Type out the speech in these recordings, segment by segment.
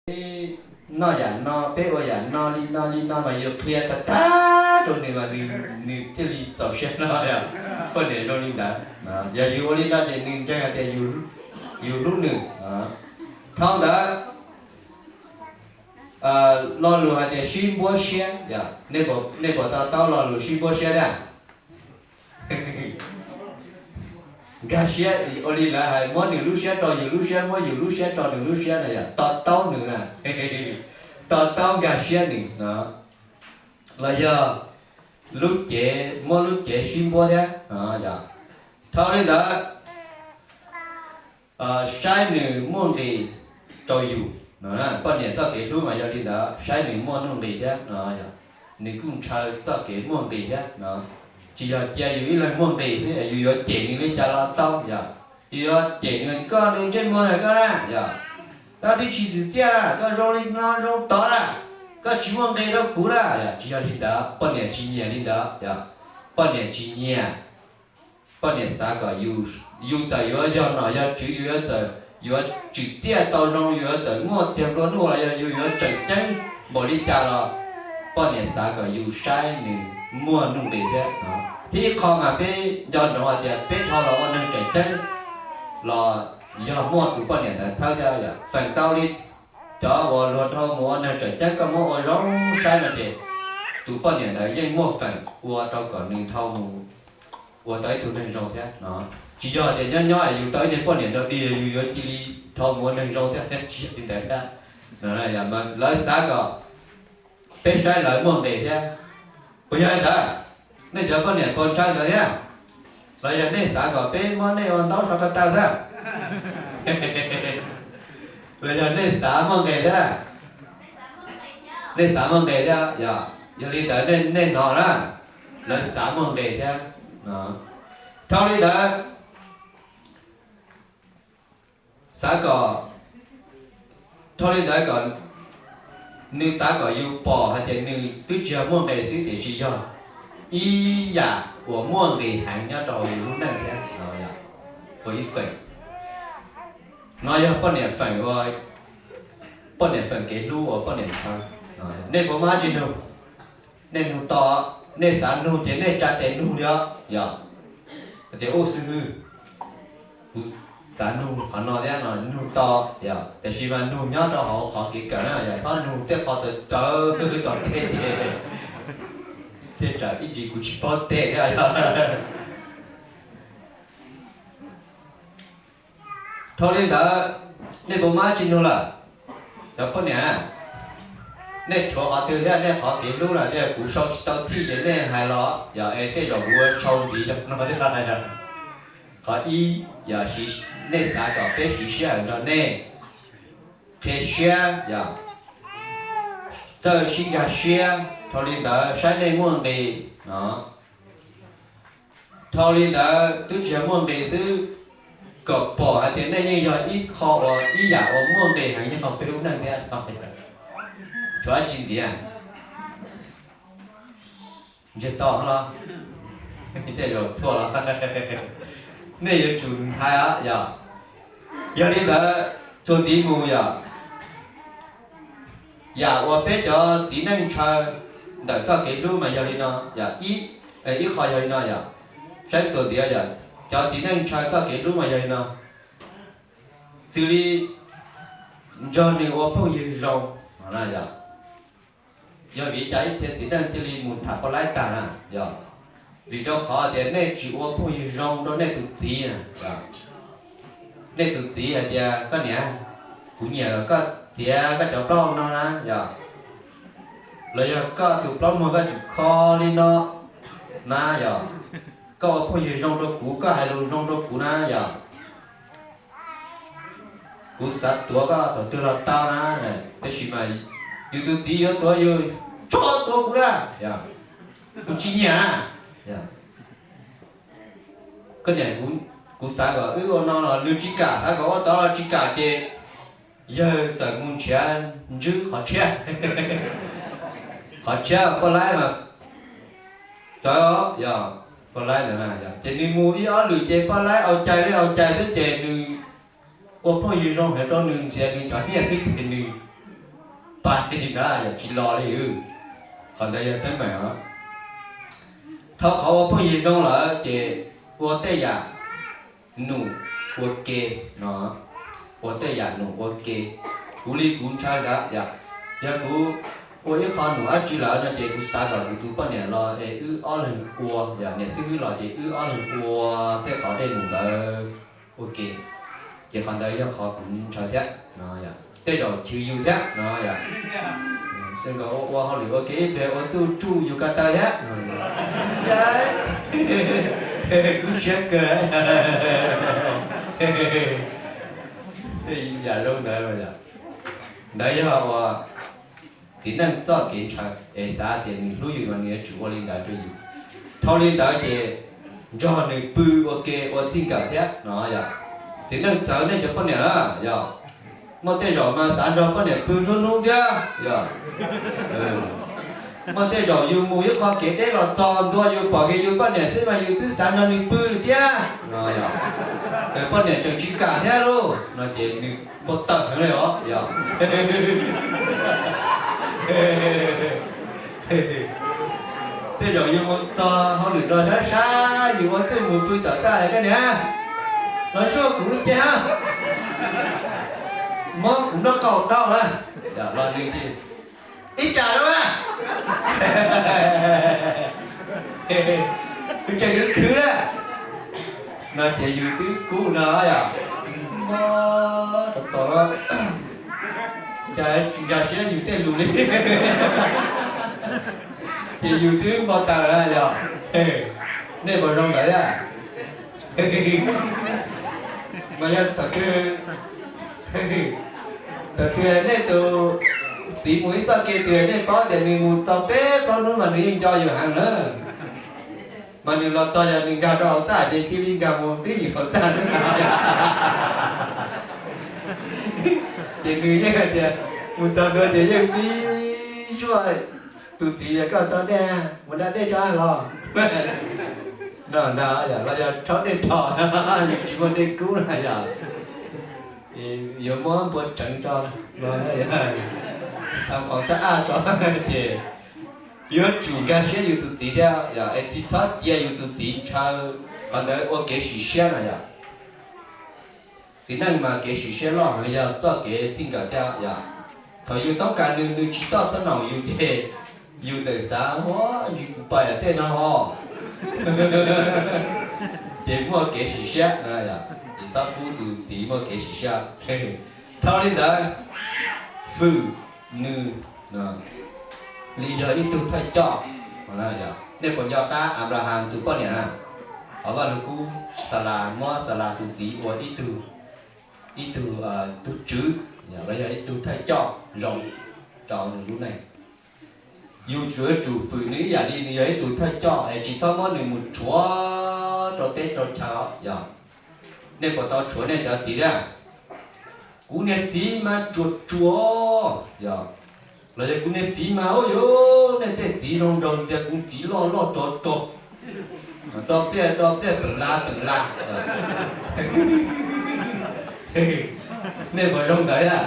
peb noj yam no, peb ua yam no li no li no mas yus qhia tag tag rau nws mas nws, nws thiaj li txaus siab no. Poj niam zoo li ntawd. Yog yus ua li no ces nws ntseeg hais tias yus hlub nws. Dhau ntawd, lo lus hais tias sib npuab siab, nej puas to taub lo lus sib npuab siab thiab? Nkag siab, ua li lawv hais muab nws lub siab rau yus lub siab, muab yus lub siab rau nws lub siab na yom, to taub nws na, to taub nkag siab nws no, los yog lub cev, muab lub cev sib npuab thiab. Dhau li ntawd, saib nws muaj nqis rau yus. Poj niam txoj kev hlub mas yog li ntawd, saib nws muaj nuj nqis thiab no, nws kuj ntshaw txoj kev muaj nqis thiab no. Tsis yog cia yus ib leeg muaj nqis thiab yus yuav cem nws li cas los tau yom. Yus yuav cem nws, koj ntsej muag na koj na yom, koj twb tsis txim txiaj na, koj zoo li no zoo tod na, koj tsis muaj nqis rau kuv na. Tsis yog li ntawd, poj niam tsis nyiam li ntawd yom. Poj niam tsis nyiam. Poj niam xav kom yus txawm yuav yog nom yog tswv, yus yuav txawm yuav tsim txiaj tau zoo, yus yuav txawm muaj txiag nplua nuj los yog yus yuav tseem ceeb npaum li cas los poj niam xav kom yus saib nws muaj nuj nqis thiab. Thiab ib qho mas peb nco ntsoov hais tias peb dhau los ua neeg tseem ceeb los yog muaj tus poj niam ntawd txhawb thiab yom. Feem ntau li cov uas luag dhau mus ua neeg tseem ceeb koj muab ua zoo saib no ces tus poj niam ntawd yeej muaj feem ua rau kom nws dhau mus ua tau ib tug neeg zoo thiab no. Tsis yog tias nyob nyob es yus tau ib niag poj niam dog dig yus yuav cia li dhau mus ua neeg zoo thiab, tsis yog li ntawd thiab. Lawv xav kom peb saib lawv muaj nqis thiab. Puas yog li ntawd? Nej cov poj niam puas ntshaw ntawd thiab? Los yog nej xav kom peb muab nej ua ntaub so ko taw xwb? Los yog nej xav muaj nqis thiab? Nej xav muaj nqis thiab yog? Yog li ntawd nej hnov na, lawv xav muaj nqis thiab. Dhau li ntawd, xav kom, dhau li ntawd kom nws xav kom yus pom hais tias nws twb tsis yog muaj nqis xwb tiam sis yog ib yam uas muaj nqis heev nyob rau hauv yus lub neej thiab no. Ua ib feem no yog poj niam feem ua, poj niam feem kev hlub uas poj niam ntshaw. Nej puas muaj dab tsi nug? Nej nug tau, nej xav nug ces nej tsa tes nug li os yog. Tias ub xib hwb, kuv xav nug qhov no thiab no nug tau yog, tiam sis mas nug nyob rau hauv qhov kev kawm na yog, txhob nug tej qhov txawv txawv tom tej ces thiaj tsam ib ntsis kuv tsis paub teb thiab yog. Dhau li ntawd, nej puas muaj dab tsi nug lawm? Cov poj niam, nej tshuav qhov twg thiab nej qhov kev hlub lawm thiab kuv sau tsis tau txhij ces nej hais los yog es tej zaum kuv ua sau ntxiv zog no thiab. Qhov ib yog nej xav kom peb siv sij hawm nrog nej qhia siab yog txawj sib nkag siab, dhau li ntawd saib nej muaj nqis no. Dhau li ntawd twb tsis yog muaj nqis xwb, kom pom hais tias nej yeej yog ib qho uas ib yam uas muaj nqis heev nyob hauv peb lub neej thiab. Tshuav dab tsi ntxiv? Ntsiag to los? Tej zaum txhua los? Nej yuav tsum hais os yog. Yog li ntawd txuas ntxiv mus yog, yam uas peb cov txiv neej ntshaw ntawm txoj kev hlub mas yog li no yog, ib qho yog li no yog, saib txuas ntxiv yog, cov txiv neej ntshaw txoj kev hlub mas yog li no, xws li nrog nws ua phooj ywg zoo. Yog vim li cas ib txhia txiv neej thiaj li mus tham poj laib tag na? Yog vim rau qhov tias nej tsis ua phooj ywg zoo rau nej tus txiv. Nej tus txiv hais tias koj niam, kuv nyiam koj txiav koj cov plaub hau no na yog, los yog koj tus plaub muag koj tseem kho li no na yog, koj ua phooj ywg zoo rau kuv, koj hais lus zoo rau kuv na yog, kuv xav tuav koj thaum twg los tau na. Tab sis mas yus tus txiv yuav tuav yus, tso tuav kuv na, kuv tsis nyiam na. Koj niam, kuv xav kom wb ua no los nws tsis kam, xav kom ua tod los tsis kam ces yawg txawm mus nrhiav ntswb qhov tshiab. Qhov tshiab poj laib mas txawv yog, poj laib ntawd ces nws mus ib ob lwm ces poj laib au cai li au cai xwb ces nws ua phooj ywg zoo heev rau nws, ntxias nws cov nyiaj xwb ces nws pais li ntawd yog tsis los li. Qhov ntawd yog teeb meem os. Dhau qhov ua phooj ywg zoo lawm ces ua tej yam num ua ke no, ua tej yam num ua ke. Kuv li kuv ntshaw ntawd yom, yog kuv ua ib qho num dab tsi lawm no ces kuv xav kom kuv tus poj niam los es wb ob leeg ua, yog niam xib hwb los ces wb ob leeg ua tej qhov dej num ntawd ua ke. Ces qhov ntawd yog qhov kuv ntshaw thiab no, tej zaum chwv yus thiab no yom. Xyov nkawd ua ua hauj lwm ua ke ib pliag ua txuj tsuj yus ko taw thiab. Kuv siab kawg. Yam zoo ntawd, ntawd yog ua txiv neej txoj kev ntshaw es xav tias nws hlub yus mas nws yuav tsum ua li ntawd rau yus. Dhau li ntawd ces nrog nws pw ua ke ua txij nkawm thiab no yom. Txiv neej txawv nej cov poj niam na yom, muaj tej zaum mas xav nrog poj niam pw nruab hnub thiab yom. Muaj tej zaum yus mus ib qho kev deb los txog ntua yus pom kiag yus poj niam xwb mas yus twb xav nrog nws pw thiab no yom. Poj niam tseem tsis kam thiab lauj no ces nws npau taws heev li os yom. Tej zaum yus mus txog hauj lwm los sab sab yus ua txuj mus pw tom tag, koj niam, los zuaj kuv lub cev, muab kuv nrob qaum rau na, los nws tias, ib tsam rau na, kuv tseem khwv khwv na, no ces yus twb kub no yom. Tos tos no, cas tsis nkag siab yus tej lus li, ces yus twb npau taws na yom. Nej puas zoo ntawd a? Mas yog thaum twg, thaum twg nej tus txiv mus ib txoj kev twg nej paub tias nws mus txog peb plaub hnub mas nws yeej nco yus heev na. Mas nws los txog yog nws nkag rau hauv txaj ces cia li nkag mus twb ywm hauv txaj. Ces nws yeej hais tias mus txog ntua ces yeej pib zuaj tus txiv tias, koj tau dej, mus da dej tso los. No ntag yom, los yog rhaub dej thom, yus tsis muaj dej kub na yom, yuav muab npua tseev tso, tau qhov xab aj tso, ces yuav tsum nkag siab yus tus txiv thiab yom, es tsis txhob cia yus tus txiv ntshaw. Qhov ntawd ua kev sim siab no yom. Txiv neej mas kev sim siab loj heev yog txoj kev txij nkawm thiab yom. Thaum yus toob kas nws, nws tsis txawj txhob noom yus ces yus txawm xav, ua, ntsis kuv pais yam tej no ho, ces muaj kev sim siab no yom. Ces txhob pub tus txiv muaj kev sim siab. Dhau li ntawd, fwm nws li yog ib tug thawj coj. Nej puas nco qab Anplahas tus poj niam na? Qhov Vaj Lug Kub, Xalas, muab Xalas tus txiv ua ib tug, ib tug, tus tswv, los yog ib tug thawj coj zoo rau nws lub neej. Yus yuav tsum fwm nws ib yam li nws yog ib tug thawj coj es tsis txhob muab nws mus rhuav rau teb rau chaw yom. Nej puas tau rhuav nej cov txiv thiab? Kuv niag txiv mas tsuas tsuas yom, los yog kuv niag txiv mas, ua, yog nej tej txiv zoo nraug ntxias kuv txiv loj loj rog rog, do pliaj do pliaj peem la peem la. Nej puas zoo ntawd a?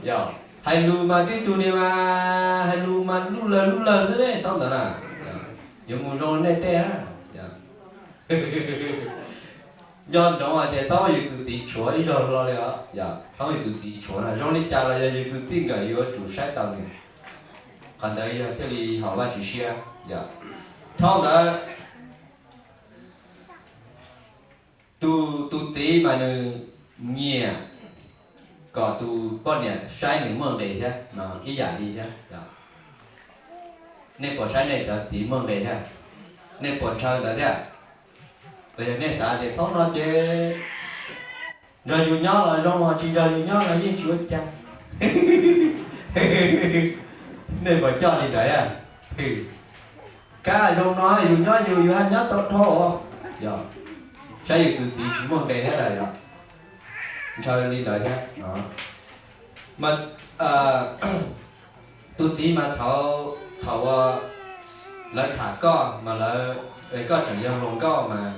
Yog hais lus mas tib tug niag mas hais lus mas lub lawg lub lawg xwb ne, thaub ntawd na, yuav mus zoo nej tej. Nco ntsoov hais tias txhob yus tus txiv tshuav ib zaug hlo li os, yog txhob yus tus txiv tshuav na, zoo li cas los yog yus tus txij nkawm yuav tsum saib taus nws. Qhov ntawd yog thiaj li haum Vajtswv siab yom. Thaub ntawd tus, tus txiv mas nws nyiam kom tus poj niam saib nws muaj nqis thiab no ib yam li thiab. Nej puas saib nej cov txiv muaj nqis thiab? Nej puas ntshaw ntawd thiab? Los yog nej xav tias thaum no ces nrog yus nyob los zoo, tsis nrog yus nyob los yeej tsis ua cas? Nej puas coj li ntawd a? Kab zoo no yus nyob yus, yus haj nyob tau dhau. Yog saib yus tus txiv tsis muaj nqis thiab lawm yog ntshaw li ntawd thiab. Mas tus txiv mas thaum, thaum uas lawv tham koj mas lawv, koj tseem yog hluas nkauj mas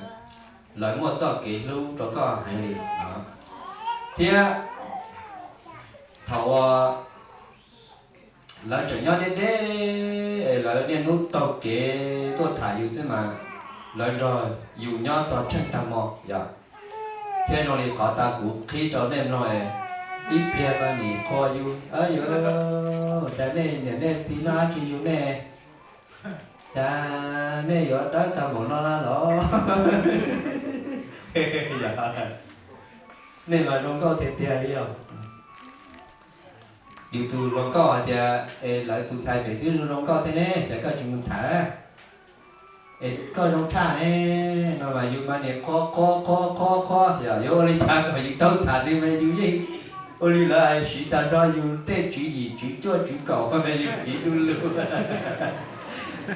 lawv muaj txoj kev hlub rau koj heev li no. Thiab Thaum uas lawv tseem nyob deb deb es lawv niaj hnub taug kev tuaj tham yus xwb mas lawv nrog yus nyob txog tsheej tag hmo yom. Thiab zoo li qhov tas kuv qhib rau nej mloog es ib pliag mas nim qhuas yus, yuav, cas nej niam nej txiv noj dab tsi yus nej, cas nej yuav dawb tag npaum no los? Nej mas zoo nkauj tiag tiag li os. Yus tus hluas nkauj hais tias, es lawv tus ntxhais pem twb zoo zoo nkauj thiab ne, cas koj tsis mus tham? Es koj zoo tshaj ne no mas yus mas niam qhuas qhuas qhuas qhuas qhuas, yog yuav ua li cas kom yus tau tham li mas yus yeej ua li lawv siv tag nrho yus tej tswv yim tswv cuaj tswv kaum mas yus siv du lug.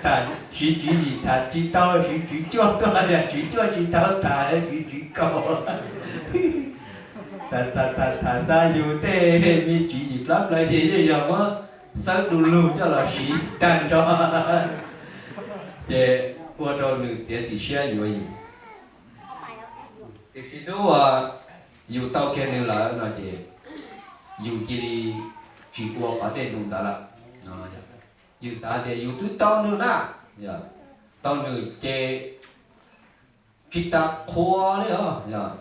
Tham siv tswv yim tham tsis tau, siv tswv cuaj tuaj, yog tswv cuaj tsis tau tham, siv tswv kaum. Tham tham tham tham xa yus tej me tswv yim plab plaws ces yeej yog muab xawb du lug coj los siv tag nrho, ces ua rau nws txiav txim siab yuav yus. Tiam sis hnub uas yus tau kiag nws lawm no ces yus cia li tsis ua qhov dej num ntawd lawm. Yus xav tias yus twb tau nws na, tau nws ces tsis tas qhuas li os,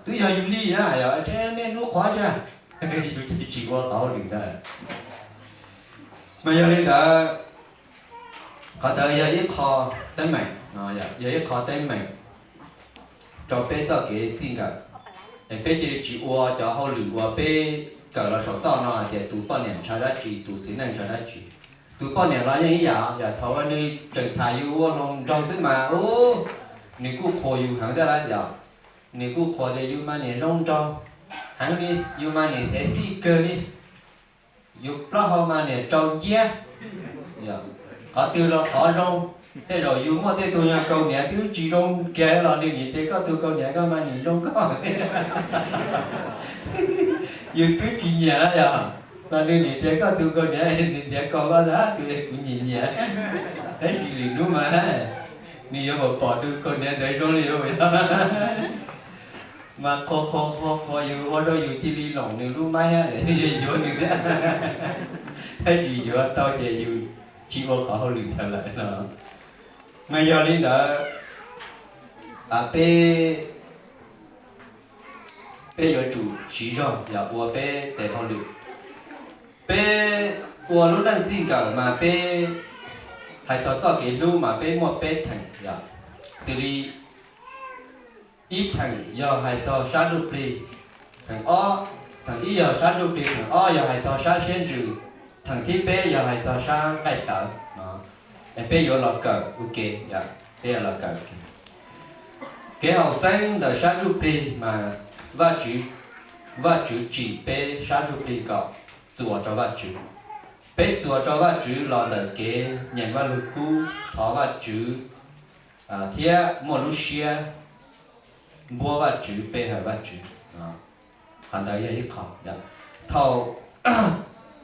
twb yog yus li na, yog nej hnub qhuav thiab, yus tsis ua qhov hauj lwm ntawd. Mas yog li ntawd, qhov ntawd yog ib qho teeb meem, yog ib qho teeb meem rau peb txoj kev txij nkawm. Es peb cia li tsis ua cov hauj lwm uas peb kawm los saum toj no hais tias tus poj niam ntshaw dab tsi, tus txiv neej ntshaw dab tsi. Tus poj niam los yeej ib yam, yog thaum uas nws tseem tham yus ua hluas nraug xwb mas, ub, nws kuj qhuas yus heev thiab lawm yom. Nws kuj qhuas tias yus mas niam zoo nraug heev li, yus mas niam xev xij kawg li, yus plaub hau mas niam rau nciab, qhov twg los qhov zoo. Tej zaum yus muaj tej tug nyuag kaus hniav twb tsis zoo kiag los nws niam tias koj tus kaus hniav koj mas niam zoo koj. Yus twb tsis nyiam na yog, los nws niam tias koj tus kaus hniav, nws tias kaus koj tab tus kuv nyiam nyiam. Tab sis lwm hnub mas nws yuav pom tus kaus hniav ntawd zoo li yus. Mas qhuas qhuas qhuas qhuas yus ua rau yus cia li loom nws lub maib, yuav nws thiab. Tab sis yuav tau ces yus tsis ua qhov hauj lwm ntawd lawm no. Mas yog li ntawd, peb, peb yuav tsum siv zog yog ua peb tes hauj lwm. Peb ua lub neej txij nkawm mas peb hais txog txoj kev hlub mas peb muaj peb theem yom. Xws li ib theem yog hais txog sab ntsuj plig, theem ob, theem ib yog sab ntsuj plig, theem ob yog hais txog sab siab ntsws, theem thib peb yog hais txog sab nqaij tawv. Es peb yuav los kawm ua ke, peb yuav los kawm ua ke. Kev haum xeeb ntawm sab ntsuj plig mas Vajtswv, Vajtswv tsim peb sab ntsuj plig kom txuas rau Vajtswv. Peb txuas rau Vajtswv los ntawm kev nyeem Vajluskub, thov Vajtswv, thiab muaj lub siab npuab Vajtswv, pe hawm Vajtswv. Qhov ntawd yog ib qho. Thaum,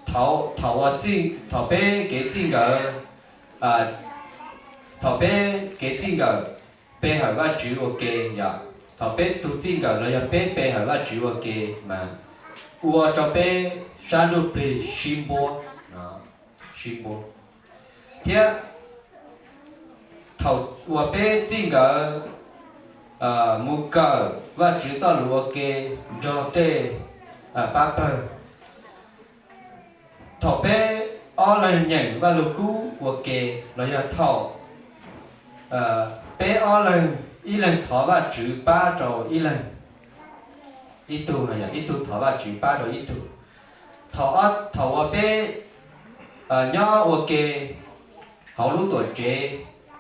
thaum, thaum uas txij, thaum peb kev txij nkawm, thaum peb kev txij nkawm pe hawm Vajtswv ua ke yom, thaum peb tug txij nkawm los yog peb pe hawm Vajtswv ua ke mas ua rau peb sab ntsuj plig sib npuab, sib npuab. Thiab thaum uas peb txij nkawm mus kawm Vajtswv txoj lus ua ke nrog tej pab pawg, thaum peb ob leeg nyeem Vajluskub ua ke los yog thaum peb ob leeg, ib leeg thov Vajtswv pab rau ib leeg, ib tug no yog ib tug thov Vajtswv pab rau ib tug. Thaum, thaum uas peb nyob ua ke hauv lub tuam tsev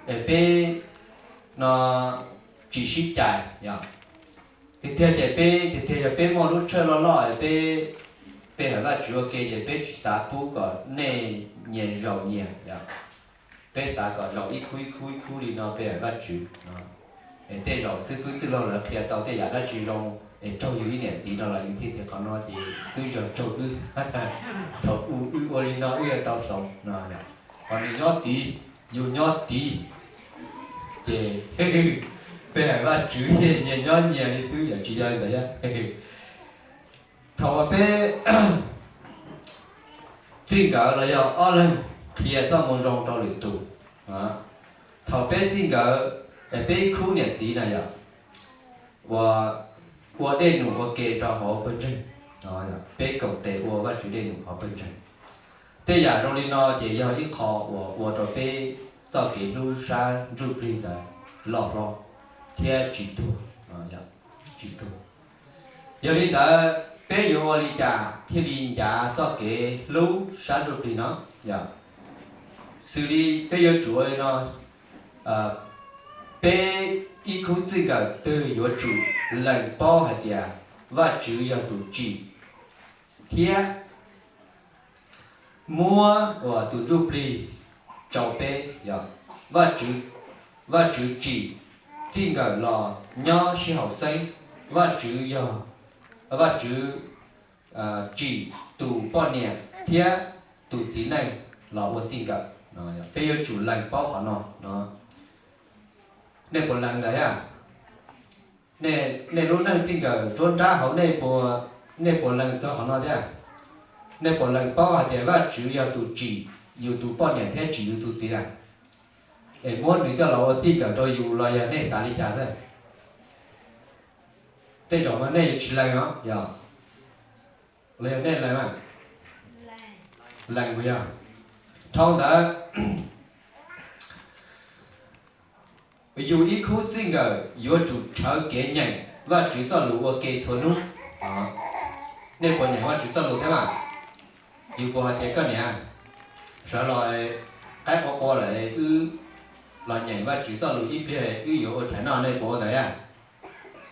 es peb no tsis sib cais yom, tiag tiag ces peb, tiag tiag yog peb muaj lub tshawj loj loj es peb pe hawm Vajtswv ua ke ces peb tsis xav pub kom nej nyias zaum nyias yom. Peb xav kom zaum ib khub ib khub ib khub li no pe hawm Vajtswv. Es tej zaum xib fwb txwj laug lawv qhia tau tej yam dab tsi zoo es raug yus ib niam txiv no los yus thiaj tias qhov no ces twb yog raug wb, thaum u wb ua li no wb yuav tau hloov no. Ho nws nyob tid, yus nyob tid, ces pe hawm Vajtswv thiaj nyias nyob nyias li xwb, yog tsis yog li ntawd. Thaum uas peb, txij nkawm los yog ob leeg qhia txoj moo zoo rau lwm tus. Thaum peb txij nkawm, peb ib khub niam txiv na yog ua, ua dej num ua ke rau hauv pawg ntseeg, peb koom tes ua Vajtswv dej num hauv pawg ntseeg. Tej yam zoo li no ces yog ib qho uas ua rau peb txoj kev hlub sab ntsuj plig ntawd loj hlob thiab tsis tuag, tsis tuag. Yog li ntawd peb yuav ua li cas thiaj li ncav txoj kev hlub sab ntsuj plig no? Yog, xws li peb yuav tsum ua li no, peb ib khub txij nkawm twg yuav tsum lees paub hais tias Vajtswv yog tus tsim thiab muab tus ntsuj plig rau peb. Yog, Vajtswv tsim txij nkawm los nyob sib haum xeeb. Vajtswv yog, Vajtswv tsim tus poj niam thiab tus txiv neej los ua txij nkawm. Peb yuav tsum lees paub qhov no. Nej puas lees ntawd thiab? Nej lub neej txij nkawm nruab nrab hauv nej puas, nej puas lees txog qhov no thiab? Nej puas lees paub hais tias Vajtswv yog tus tsim yus tus poj niam thiab tsim yus tus txiv na? Es muab nws coj los ua txij nkawm rau yus los yog nej xav li cas xwb? Tej zaum mas nej yuav tsis lees os, yog, los yog nej lees? Lees puas yog? Dhau ntawd, yus ib khub txij nkawm yuav tsum rhawv kev nyeem Vajtswv txoj lus ua ke txhua hnub. Nej puas nyeem Vajtswv txoj lus thiab mas? Yus puas hais tias koj niam, sawv los qaib qua qua lawm wb los nyeem Vajtswv txoj lus ib pliag wb yuav ua rhais noj, nej puas ua ntawd thiab?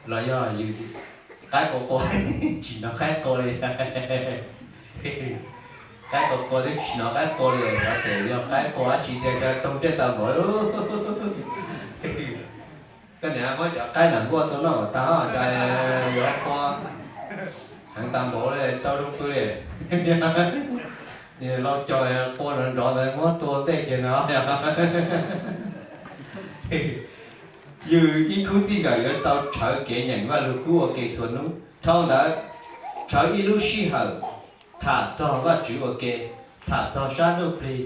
Los yog yus qaib qua qua, tsis hnov qaib qua li. Qaib qua qua twb tsis hnov qaib qua li, xyov ces yog qaib qua dab tsi tiag, cas toog tsiaj tau npaum li. Koj niam muab cov qaib nram nkuaj tua noj kom tag, cas yuav qua heev tas npaum li, tau zoo pw li. Niag lau cog qua nrov nrov ntawd muab tua ntej kiag no. Yus ib khub txij nkawm yuav tau rhawv kev nyeem Vajluskub ua ke txhua hnub. Dhau ntawd, rhawv ib lub sij hawm tham txog Vajtswv ua ke, tham txog sab ntsuj plig,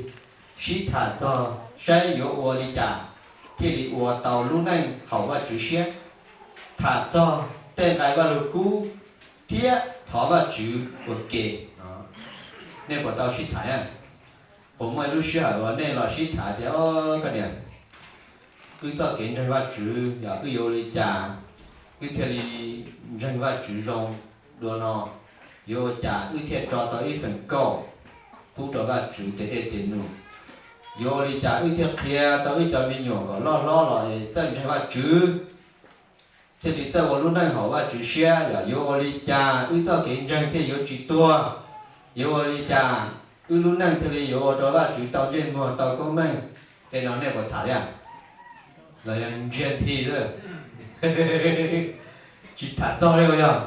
sib tham txog saib yuav ua li cas thiaj li ua tau lub neej haum Vajtswv siab, tham txog tej nqe Vajluskub thiab thov Vajtswv ua ke. Nej puas tau sib tham? Puas muaj ib lub sij hawm uas nej los sib tham tias, o, koj niam, wb txoj kev ntseeg Vajtswv yog wb yuav ua li cas wb thiaj li ntseeg Vajtswv zoo dua no? Yuav ua cas wb thiaj tso tau ib feem kaum pub rau Vajtswv tias dej tias num? Yuav ua li cas wb thiaj qhia tau wb cov me nyuam kom loj hlob los txawj ntseeg Vajtswv, thiaj li txawj ua lub neej haum Vajtswv siab? Yog yuav ua li cas wb txoj kev ntseeg thiaj yuav tsis tuag? Yuav ua li cas wb lub neej thiaj li yuav ua rau Vajtswv tau ntsej muag tau koob meej? Tej no nej puas tham thiab? Los yog ntsiag nthi xwb, tsis tham txog li uas yog?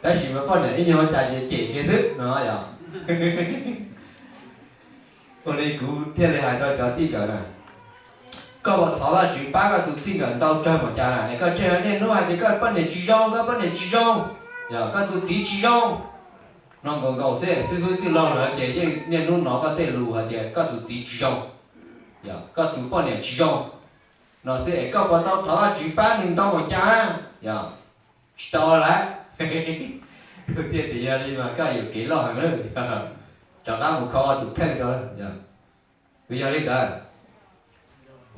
Tab sis mas poj niam ib nyuag ua cas ces cem kiag xwb no yog? Ua li kuv thiaj li hais rau cov txij nkawm na, koj puas thov Vajtswv pab koj tus txij nkawm ntau tsawg npaum cas na? Es koj tseg niaj hnub hais tias koj poj niam tsis zoo, koj poj niam tsis zoo, yog koj tus txiv tsis zoo no nkaus nkaus xwb, xib fwb txwj laug lawm ces yeej niaj hnub hnov koj tej lus hais tias koj tus txiv tsis zoo, yog koj tus poj niam tsis zoo no xwb, es koj puas tau thov Vajtswv pab nws ntau npaum cas? Yog, tsis tau lawm. Kuv thiaj tias yog li mas koj yuam kev loj heev lawm, rov qab mus kho tus kheej rau. Yog, yog li ntawd,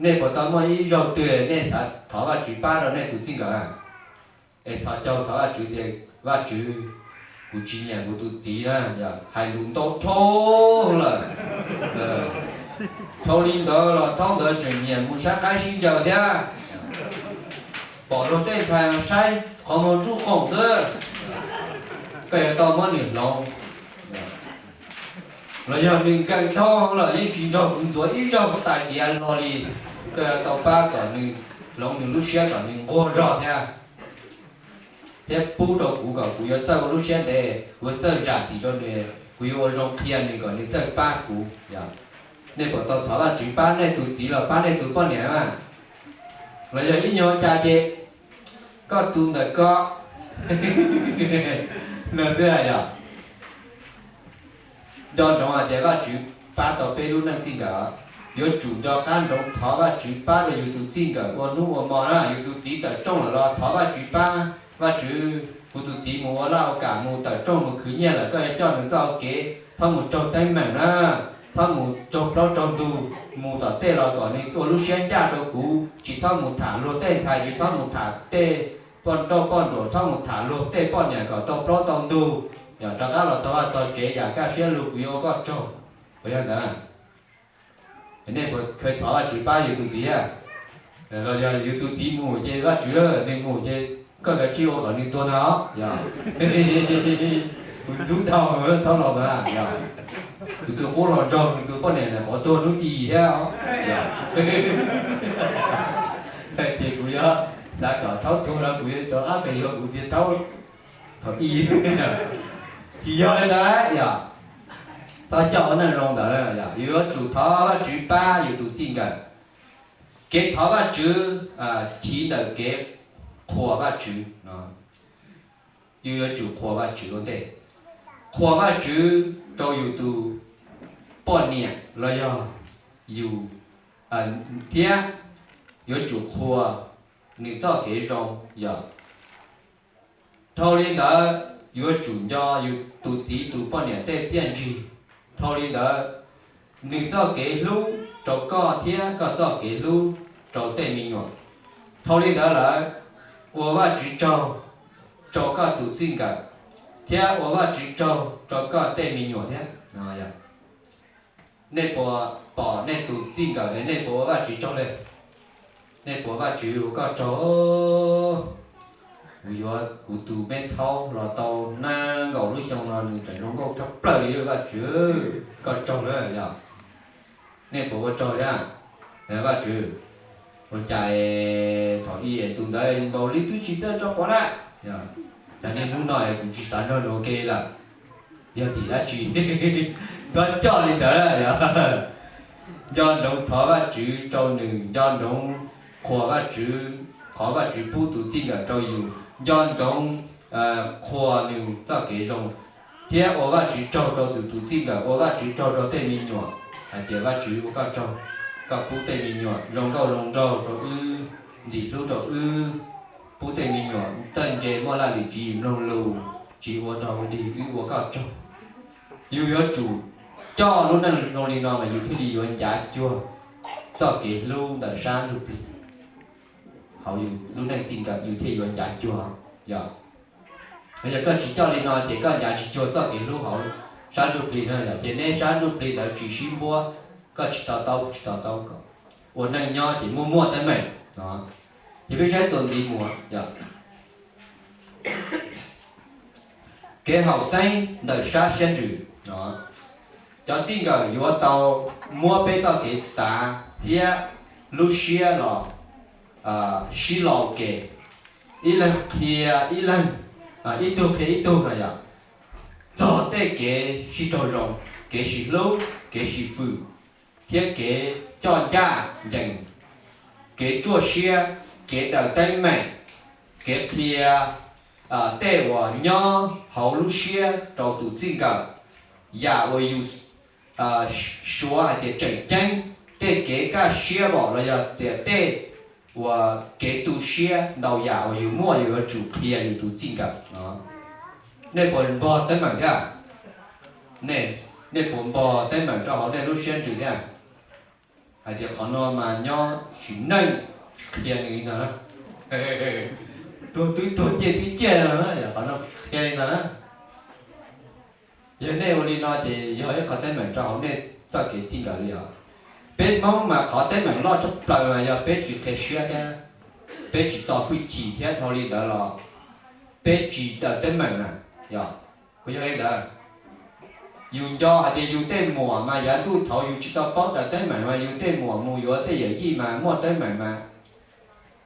nej puas tau muaj ib zaug twg nej xav thov Vajtswv pab rau nej tus txij nkawm? Es thov caug thov Vajtswv tias, Vajtswv, kuv tsis nyiam kuv tus txiv na, yog hais lus ntau dhau lawm. Dhau li ntawd los thaum ntawd tseem nyiam mus saib qaib sib ncaws thiab, pom luag tej ntxhais saib qhov muag tsuj qoom xwb. Koj yuav tau muab nws hloov. Los yog nws nkees dhau lawm yeej tsis nrog kuv ntxuav ib zaug huab tais diav hlo li, koj yuav tau pab kom nws hloov nws lub siab kom nws nquag zog thiab, thiab pub rau kuv kom kuv yuav txawj ua lub siab ntev, kuv yuav txawj zam txim rau nws, kuv yuav ua zoo qhia nws kom nws txawj pab kuv. Nej puas tau thov Vajtswv pab nej tus txiv los pab nej tus poj niam? Los yog ib nyuag ua cas ces koj tus ntawm koj no xwb yog? Nco ntsoov hais tias Vajtswv pab tau peb lub neej txij nkawm. Yuav tsum nco qab ntsoov thov Vajtswv pab rau yus tus txij nkawm ua hnub ua hmo na. Yus tus txiv tawm rooj lawm los thov Vajtswv pab, Vajtswv, kuv tus txiv mus ua laj ua kam, mus tawm rooj mus khwv nyiaj lawm, koj yuav coj nws txoj hau kev, txhob mus raug teeb meem na, txhob mus raug plaub raug ntug, mus tom tej los kom nws ua lub siab ncaj rau kuv, tsis txhob mus tham luag tej ntxhais, tsis txhob mus tham tej poj nrauj poj nruam, txhob mus tham luag tej poj niam kom tau plaub tau ntug. Yog rov qab los txog vaj txog tsev yam kaj siab lug kuv yuav ua koj tsaug. Puas yog ntawd? Nej puas kheev thov Vajtswv pab yus tus txiv a? Los yog yus tus txiv mus ces Vajtswv, nws mus ces koj kav tsij ua kom nws tuag ntag os. Yog kuv ntxub dhau thaub laus ntawd, yog kuv tus qub hluas nraug nws tus poj niam na qhuav tuag hnub i thiab os. Yog ces kuv yuav xav kom thaub tuag no kuv yuav rov qab pem yuav kuv tus thaub thaum i. Tsis yog li ntawd yog, txhob coj ua neej zoo ntawd. Yus yuav tsum thov Vajtswv pab yus tus txij nkawm. Kev thov Vajtswv chiv ntawm kev qhuas Vajtswv. Yus yuav tsum qhuas Vajtswv ua ntej, qhuas Vajtswv rau yus tus poj niam los yog yus, thiab yuav tsum qhuas nws txoj kev zoo. Yog dhau li ntawd, yuav tsum nco yus tus txiv tus poj niam tej txiaj ntsig. Dhau li ntawd, nws txoj kev hlub rau koj thiab koj txoj kev hlub rau tej me nyuam. Dhau li ntawd lawm, ua Vajtswv tsaug rau koj tus txij nkawm, thiab ua Vajtswv tsaug rau koj tej me nyuam thiab. Nej puas pom nej tus txij nkawm es nej puas ua Vajtswv tsaug li? Nej puas Vajtswv ua koj tsaug, kuv yuav kuv tus me thaub los tau nees nkaum lub xyoo no nws tseem zoo nkauj tshaj plaws li Vajtswv, koj tsaug lawm yog. Nej puas ua tsaug thiab? Vajtswv, ua cas thaum i es tus ntawd npaum li twb tsis txawj tso quav na. Cas niaj hnub no es kuv tsis xav nrog nws ua ke lawm, yog tim dab tsi? Txhob coj li ntawd yog. Nco ntsoov thov Vajtswv rau nws, nco ntsoov qhuas Vajtswv, qhov Vajtswv pub tus txij nkawm rau yus, nco ntsoov qhuas nws txoj kev zoo, thiab ua Vajtswv tsaug rau tus tus txij nkawm, ua Vajtswv tsaug rau tej me nyuam, hais tias Vajtswv ua koj tsaug, koj pub tej me nyuam zoo nkauj zoo nraug rau wb, ntxim hlub rau wb, pub tej me nyuam txawj ntse muaj laj lim tswv yim mloog lus, tsis ua dog ua dig, wb ua koj tsaug. Yus yuav tsum coj lub neej zoo li no mas yus thiaj li yuav ncav cuag txoj kev hlub ntawm sab ntsuj plig hauv yus lub neej txij nkawm, yus thiaj yuav ncav cuag. Yog, yog koj tsis coj li no ces koj ncav tsis cuag txoj kev hlub hauv sab ntsuj plig no yog ces neb sab ntsuj plig ntawd tsis sib npuab, koj tsis to taub, kuv tsis to taub, kom ua neej nyob ces muaj muaj teeb meem no. Ces peb saib txuas ntxiv mus yog kev haum xeeb ntawm sab siab ntsws no. Cov txij nkawm yuav tau muab peb txoj kev xav thiab lub siab los sib laus kev, ib leeg qhia ib leeg, ib tug qhia ib tug no yog txog tej kev sib raug zoo, kev sib hlub, kev sib fwm, thiab kev coj ncaj ncees, kev ruaj siab, kev daws teeb meem, kev qhia tej uas nyob hauv lub siab rau tus txij nkawm, yam uas yus suav hais tias tseem ceeb, tej kev kaj siab npaum los yog tias tej uas kev tu siab ntau yam uas yus muaj yus yuav tsum qhia yus tus txij nkawm no. Nej puas npog teeb meem thiab? Nej puas npog teeb meem rau hauv nej lub siab ntsws thiab? Hais tias qhov no mas nyob sim neej qhia nws li ntag na. Tuag twb tuag ciaj twb ciaj no na, qhov no qhia li ntag na. Yog nej ua li no ces yog ib qhov teeb meem rau hauv nej txoj kev txij nkawm li os. Peb Hmoob mas qhov teeb meem loj tshaj plaws mas yog peb tsis qhia siab thiab peb tsis txo hwj chim thiab dhau li ntawd los peb tsis daws teeb meem na. Yog, puas yog li ntawd? Yus nco hais tias yus tej muam mas yav ntuj thaud yus tsis tau paub daws teeb meem mas yus tej muam mus yuav tej yawm yij mas muaj teeb meem mas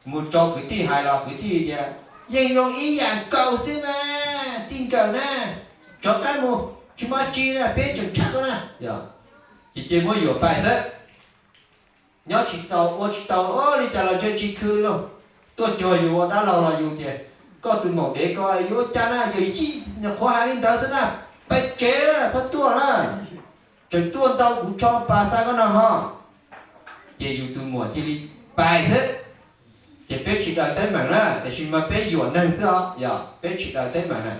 mus rau kwv tij hais los kwv tij tias yeej zoo ib yam nkaus xwb mas txij nkawm na, rov qab mus, tsis muaj tsi na, peb tseem tshaj koj na. Ces cia muab yuam pais xwb. Nyob tsis tau ua tsis tau li cas los ntshe tsis khw li lauj. Tuaj cuag yus ua dab laug los yus tias koj tus maum dev ko yuav ua cas na, yawm yij nyuam qhuav hais li ntawd xwb na, pais tsev txhob tuaj na. tseem tuaj ntau kuv tso pas xa koj no ho. Ces yus tus muam cia li pais xwb. Ces peb tsis daws teeb meem na, tiam sis mas peb yuam neeg xwb os, yog peb tsis daws teeb meem na.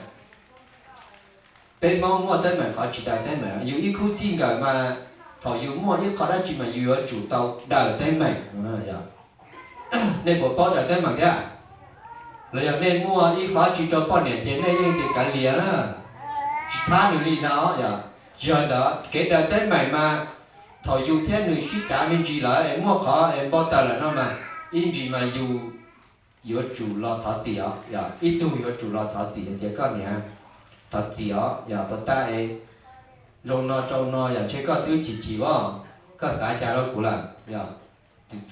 Peb Hmoob muaj teeb meem qhov tsis daws teeb meem, yus ib khub txij nkawm mas thaum yus muaj ib qho dab tsi mas yus yuav tsum tau daws teeb meem. Nej puas paub daws teeb meem thiab? Los yog nej muaj ib qho tsi rau poj niam ces nej yeej tias kav liam na, tsis thab nws li no yom. Tsis yog ntawd, kev daws teeb meem mas thaum yus thiab nws sib cav me ntsis lawm es muaj qhov es npau taws lawm no mas ib ntsis mas yus yuav tsum los thov txim os, yog ib tug yuav tsum los thov txim hais tias koj niam, thov txim os, yog puas tag es zoo no rau no yom, ntshe koj twb chim chim os, koj xav cas rau kuv lawm yom.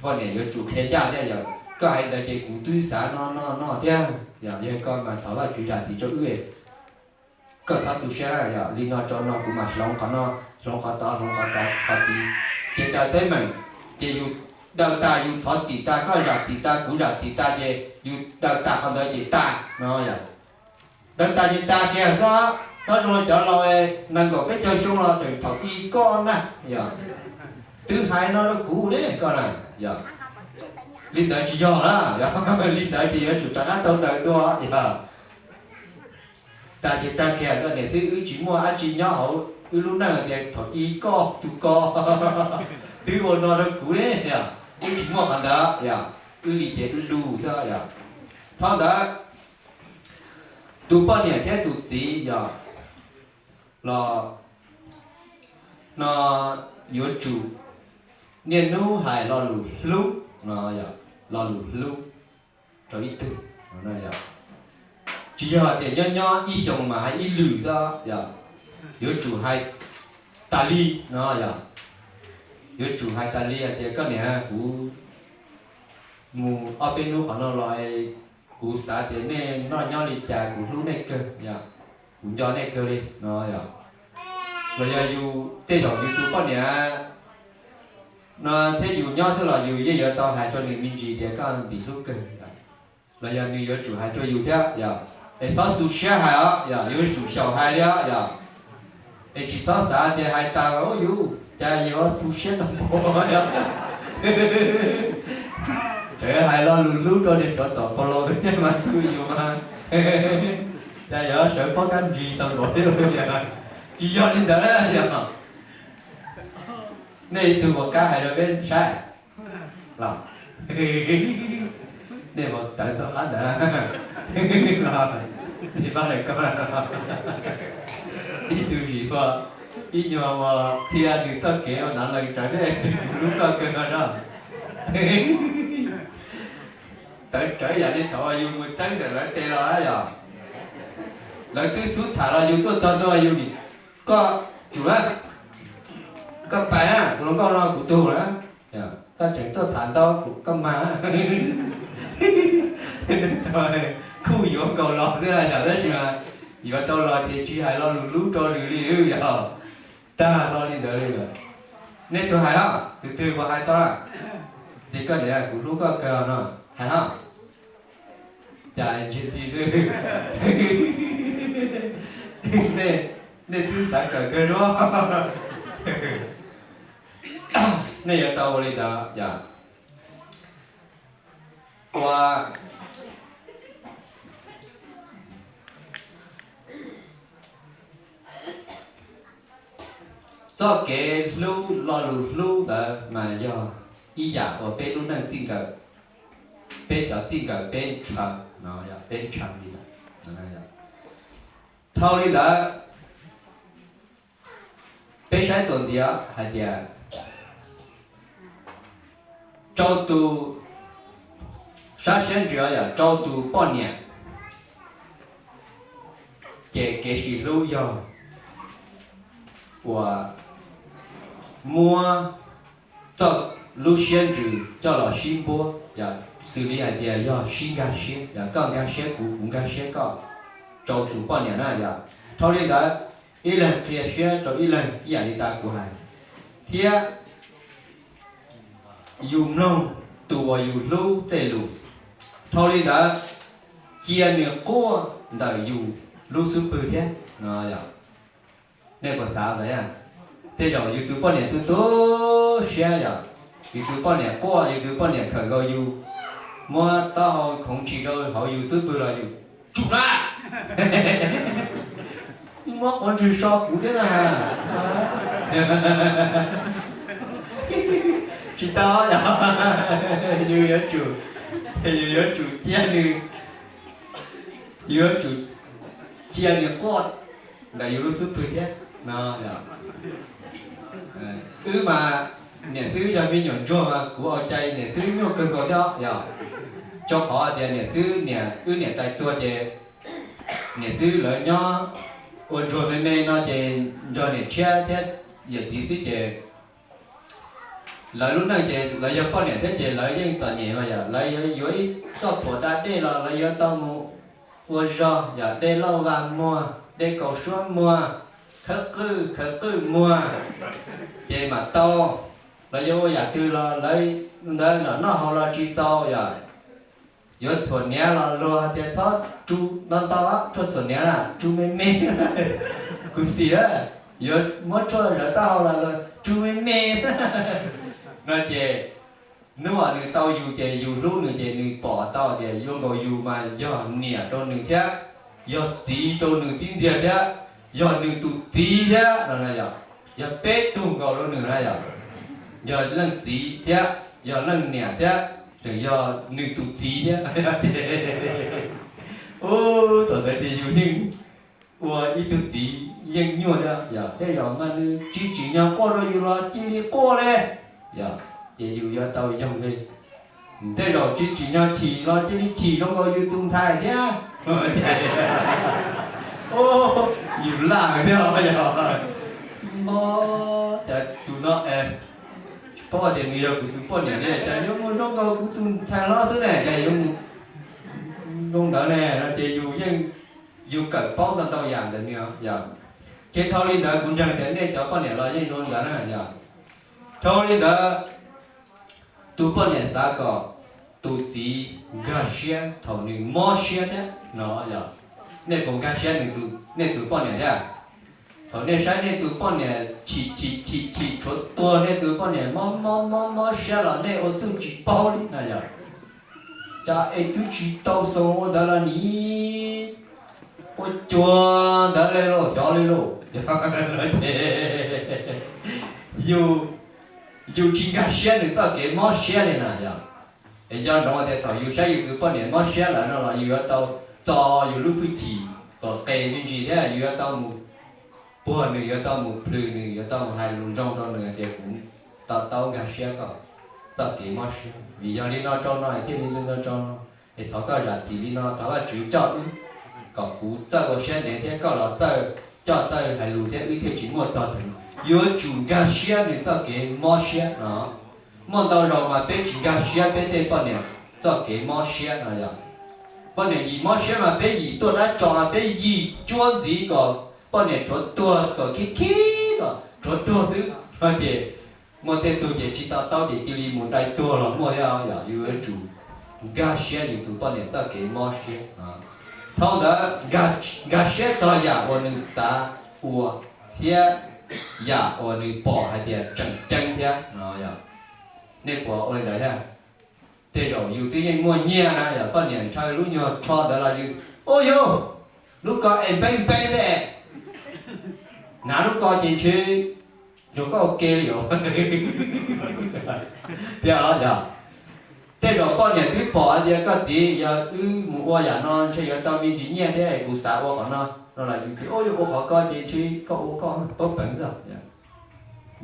Poj niam yuav tsum qhia ncaj thiab yom, koj hais ntawd ces kuv twb xav no no no thiab yom, yog koj mas thov Vajtswv zam txim rau wb. Koj txhob tu siab, yog li no rau no kuv mam hloov qhov no, hloov qhov tod, hloov qhov tod, qhov tid. Ces daws teeb meem, ces yus daws tas yus thov txim tas, koj zam txim tas kuv zam txim tas ces yus daws tas qhov ntawd ces tas no yom. Daws tas ces tas kiag xwb, txhob zoo li cov laus nees nkaum peb caug xyoo los tseem thaum i koj na yom. Twb hais no rau kuv ne koj na yom. Li ntawd tsis yog na, li ntawd ces yuav tsum rov qab tau daws dua yom. Tas ces tag kiag, koj niam xwb, wb tsis muaj dab tsi nyob hauv wb lub neej tias thaum i koj tus ko twb ua no rau kuv ne yom. Wb tsis muaj qhov ntawd yom, wb li ces wb du xwb yom. Thaum ntawd tus poj niam thiab tus txiv yog los no yuav tsum niaj hnub hais lo lus hlub no, lo lus hlub rau ib tug. Tsis yog tias nyob nyob ib xyoos mas hais ib lwm xwb, yuav tsum hais tas li no yom. Yuav tsum hais tas li hais tias koj niam, kuv mus ob peb hnub qhov no los, kuv xav tias nej noj nyob li cas, kuv hlub nej kawg, kuv nco nej kawg li no yom. Los yog yus tej zaum yus tus poj niam no thiab yus nyob xwb los yus yeej yuav tau hais rau nws me ntsis tias koj ntxim hlub kawg. Los yog nws yuav tsum hais rau yus thiab yom, es txhob xu siab hais os, yog yuav tsum xyaum hais li os yom. Es tsis txhob xav tias hais tas yus cas yuav xu siab tau npaum. Tseem hais lo lus hlub rau niag tsov tom pau los tus thiaj mas tu yus mas, cas yuav sawv pob kab ntsis tau npaum thiab. Tsis yog li ntawd yog. Nej ib tug puas kam hais rau peb saib los? Nej puas tawv txog qab ntawd los? Nej pab hais koj, ib tug zim ua ib nyuag uas qhia nws txoj kev ua nav lees rawv, nej tus kuv hlub koj kawg no. Tawv rawv yam li thaum uas yus mus txeeb ntawm lawv tes los yog, lawv twb xub tham los yus tuaj txog ntua yus nim, koj tsum na, koj pais na, tus hluas nkauj no kuv tug na, koj tseem tuaj tham ntau, koj mag. Khuj yuav nkaus los xwb yog, tab sis mas yuav tau los ces tsis hais lo lus hlub rau nws li yog. Tag hlo li ntawd li lawm. Nej tug hais no, tus twg puas hais tau na? Ces koj niam, kuv hlub koj kawg no, hais no. Cas ntsia ti xwb. Nej, nej twb xav kawm kawg zuag. Nej yuav tau ua li ntawd yom. Ua txoj kev hlub, lo lus hlub ntawd mas yog ib yam uas peb lub neej txij nkawm, peb cov txij nkawm peb ntshaw no, peb ntshaw li ntawd. Dhau li ntawd, peb saib txuas ntxiv hais tias rau tus sab siab ntsws, yog rau tus poj niam, ces kev sib hlub yog uas muab txoj lub siab ntsws coj los sib npuab, yog xws li hais tias yog sib nkag siab, yog koj nkag siab kuv, kuv nkag siab koj, rau tus poj niam na yog. Dhau li ntawd, ib leeg qhia siab rau ib leeg ib yam li tas kuv hais, thiab yus mloog tus uas yus hlub tej lus. Dhau li ntawd, cia nws quaj ntawm yus lub xub pwg thiab no yog. Nej puas xav ntawd? Tej zaum yus tus poj niam tu tu siab yom, yus tus poj niam quaj, yus tus poj niam khawm nkaus yus, muab taub hau khoov tshis rau hauv yus xub pwg los yus tsum na, muab quav ntswg so kuv thiab na. Tsis tau yom, yus yuav tsum, yus yuav tsum cia nws, yus yuav tsum cia nws quaj ntawm yus lub xub pwg thiab no. Wb mas niam xwb yog me nyuam ntsuag mas kuv ua cai niam xwb nyuaj kawg nkaus thiab yom. Rau qhov tias niam xwb niam, wb niam tais tuag ces niam xwb lawv nyob ua ntsuag me me no ces nrog niam tshiab thiab yawm txiv xwb ces lawv lub neej ces lawv yog poj niam thiab ces lawv yeej txom nyem mas yom, lawv yuav ib txoj phuam da dej los lawv yuav tau mus ua zog yom, de lauj vag muag, de kaus suab muag, khawb qwj khawb qwj muag ces mam tau. Lawv yuav ua yam twg los lawv ntawd noj haus los tsis txaus yom. Yuav txhuam hniav los luag tias txhob tsu ntau ntau, tshuaj txhuam hniav na tsu me me. Kuv xim, yuav muab tshuaj zawv taub hau los luag tsu me me no ces hnub uas nws tau yus ces yus hlub nws ces nws pom tau tias yuav nkaus yus mas yog niam rau nws thiab, yog txiv rau nws tib ntxiag thiab, yog nws tus txiv thiab no yom, yog peb tug nkaus rau nws na yom, yog leej txiv thiab, yog leej niam thiab, tseem yog nws tus txiv thiab. Ub, thaum ntawd ces yus yeej ua ib tug txiv yeej nyuaj thiab yom, tej zaum mas nws tsis tsim nyog quaj rau yus los cia li quaj li yom, ces yus yuav tau yoog li. Tej zaum tsis tsim nyog chim los cia li chim zoo nkaus yus tus ntxhais thiab. Yus laj thiab yom, cas tus no es tsis paub tias nws yog kuv tus poj niam ne, cas yuav mus zoo nkaus kuv tus ntxhais hlob xwb ne, cas yuav mus zoo ntawd ne no ces yus yeej, yus kawm paub ntau ntau yam ntawm nws yom. Ces dhau li ntawd kuv ntseeg tias nej cov poj niam los yeej zoo ntawd na yom. Dhau li ntawd tus poj niam xav kom tus txiv nkag siab thaum nws mob siab thiab no yom. Nej puas nkag siab nej tus poj niam thiab? Thaum nej saib nej tus poj niam chim chim chim chim tshuav tuag, nej tus poj niam mob mob mob mob siab los nej ua txuj tsis paub li na yom. Cas es twb tsis tau xoo ua ntawd los nim ua cuag ntawd li lauj, xyov li lauj. Yus, yus tsis nkag siab nws txoj kev mob siab li na yom. Es nco ntsoov tias thaum yus saib yus tus poj niam mob siab lawm no los yus yuav tau txo yus lub hwj chim kom qes me ntsis thiab yus yuav tau mus puag nws, yuav tau mus plhws nws, yuav tau mus hais lus zoo rau nws tias kuv to taub nkag siab koj txoj kev mob siab, vim yog li no rau no es thiaj li li no rau no, es thov koj zam txim li no, thov Vajtswv coj wb kom kuv txawj ua siab ntev thiab koj los txawj coj txawj hais lus thiab wb thiaj tsis muaj txog teev. Yuav tsum nkag siab nws txoj kev mob siab no. Muaj ntau zaus mas peb tsis nkag siab peb tej poj niam txoj kev mob siab no yom. Poj niam yim mob siab mas peb yim tuaj dab tso mas peb yim cuab ntxiv kom poj niam rhuav tuag, kom khib khib kom rhuav tuag xwb no ces muaj tej tug ces tsis to taub ces cia li mus dai tuag los muaj thiab yom. Yus yuav tsum nkag siab yus tus poj niam txoj kev mob siab. Dhau ntawd nkag siab txog yam uas nws xav ua thiab yam uas nws pom hais tias tseem ceeb thiab no. Nej puas ua li ntawd thiab? Tej zaum yus twb yeej muaj nyiaj na yom, poj niam ntshaw lub nyuag tsho ntawd los yus, ub yus, lub ko es npeb npeb thiab, hnav lub ko ces ntshe zoo koj ua ke li os. Thiab yog tej zaum poj niam twb pom hais tias koj txiv, yog wb mus ua yam no ntshe yuav tau me ntsis nyiaj thiab es kuv xav ua qhov no no los yus tias ub yus ua qhov ko ces ntshe koj ua koj pab peev xwb.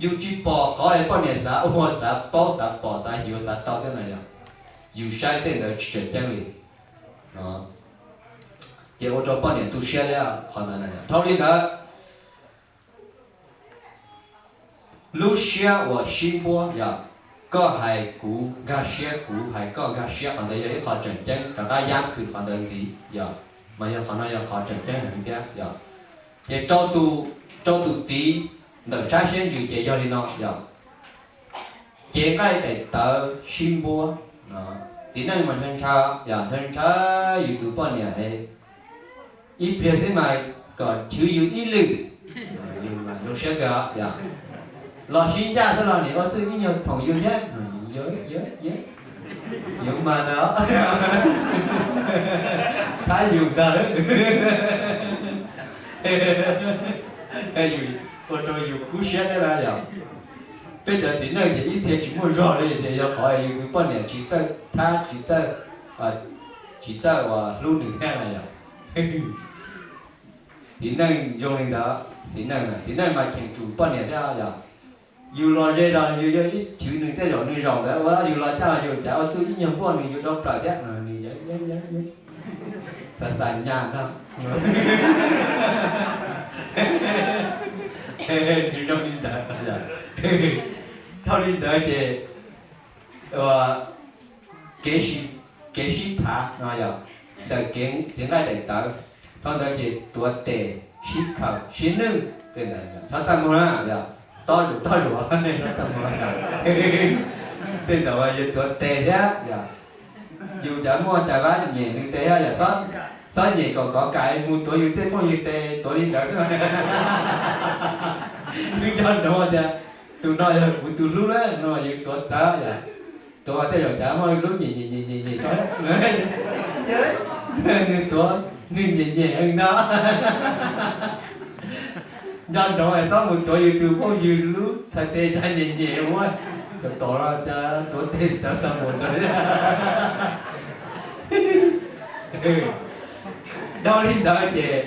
Yus tsis pom qhov es poj niam xav ua, xav paub, xav pom, xav yuav, xav tau thiab na yom. Yus saib tej ntawd tsis tseem ceeb li. Ces ua rau poj niam tu siab thiab qhov ntawd na. Dhau li ntawd, lub siab uas sib npuab yom, koj hais kuv nkag siab, kuv hais koj nkag siab, qhov ntawd yog ib qho tseem ceeb, rov qab yab khwm qhov ntawd ntxiv yom, mas yog qhov no yog qhov tseem ceeb heev thiab yom. Ces rau tus txiv ntawm sab siab ntsws ces yog li no yom. Cev nqaij daim tawv sib npuab, txiv neej mas ntshaw ntshaw yom, ntshaw ntshaw yus tus poj niam, ib pliag xwb mas kom chwv yus ib lwm, zoo siab kawg yom. Los sib ncaj xwb los nim ua txuj ib nyuag phoom yus thiab. Yuav, yuav, yuav, yuav mas ntag. Thab yus ntag. Ua rau yus kub siab thiab na yom. Peb cov txiv neej ces ib txhia tsis muaj zog li tias yog qhov yus tus poj niam tsis txawj thab, tsis txawj, tsis txawj uas hlub nws thiab na yom. Txiv neej zoo li ntawd, txiv neej, txiv neej mas cheem tsum poj niam thiab yom. Yus los ze los yus yuav ib chwv nws tej zaum nws zaum ntawd ua yus los caj los yus cav ua txuj ib nyuag npuaj nws yus dau plaws thiab no nws xav xav nyas ntag. Nws zoo li ntawd. Dhau li ntawd ces kev, kev sib phav no yog ntawm kev nqaij daim tawv. Dhau ntawd ces tuav tes, sib khaws, sib nwj, tej ntawd txhob txaj muag na yom. Tob zus tob zus, txhob txaj muag. Tej ntawd yuav tuav tes thiab yom. Yus cas muaj cas vab nyem nws tes thiab yom, txhob nyem kom kov kam mus tuav yus tej phooj ywg tes tuav li ntawd. Twb nco ntsoov tias tus no yog kuv tus hlub lawm no yus tuav txawv yom. Tuav tej zaum cas muaj lub nyem nyem nyem nyem nyem, nws tuav nws nyem nyem ntag. Nco ntsoov txhob mus tuav yus tus phooj ywg lub txhais tes cas nyem nyem ua, tom tom no cas tuav tes txawv tag mus ntawd. Dhau li ntawd ces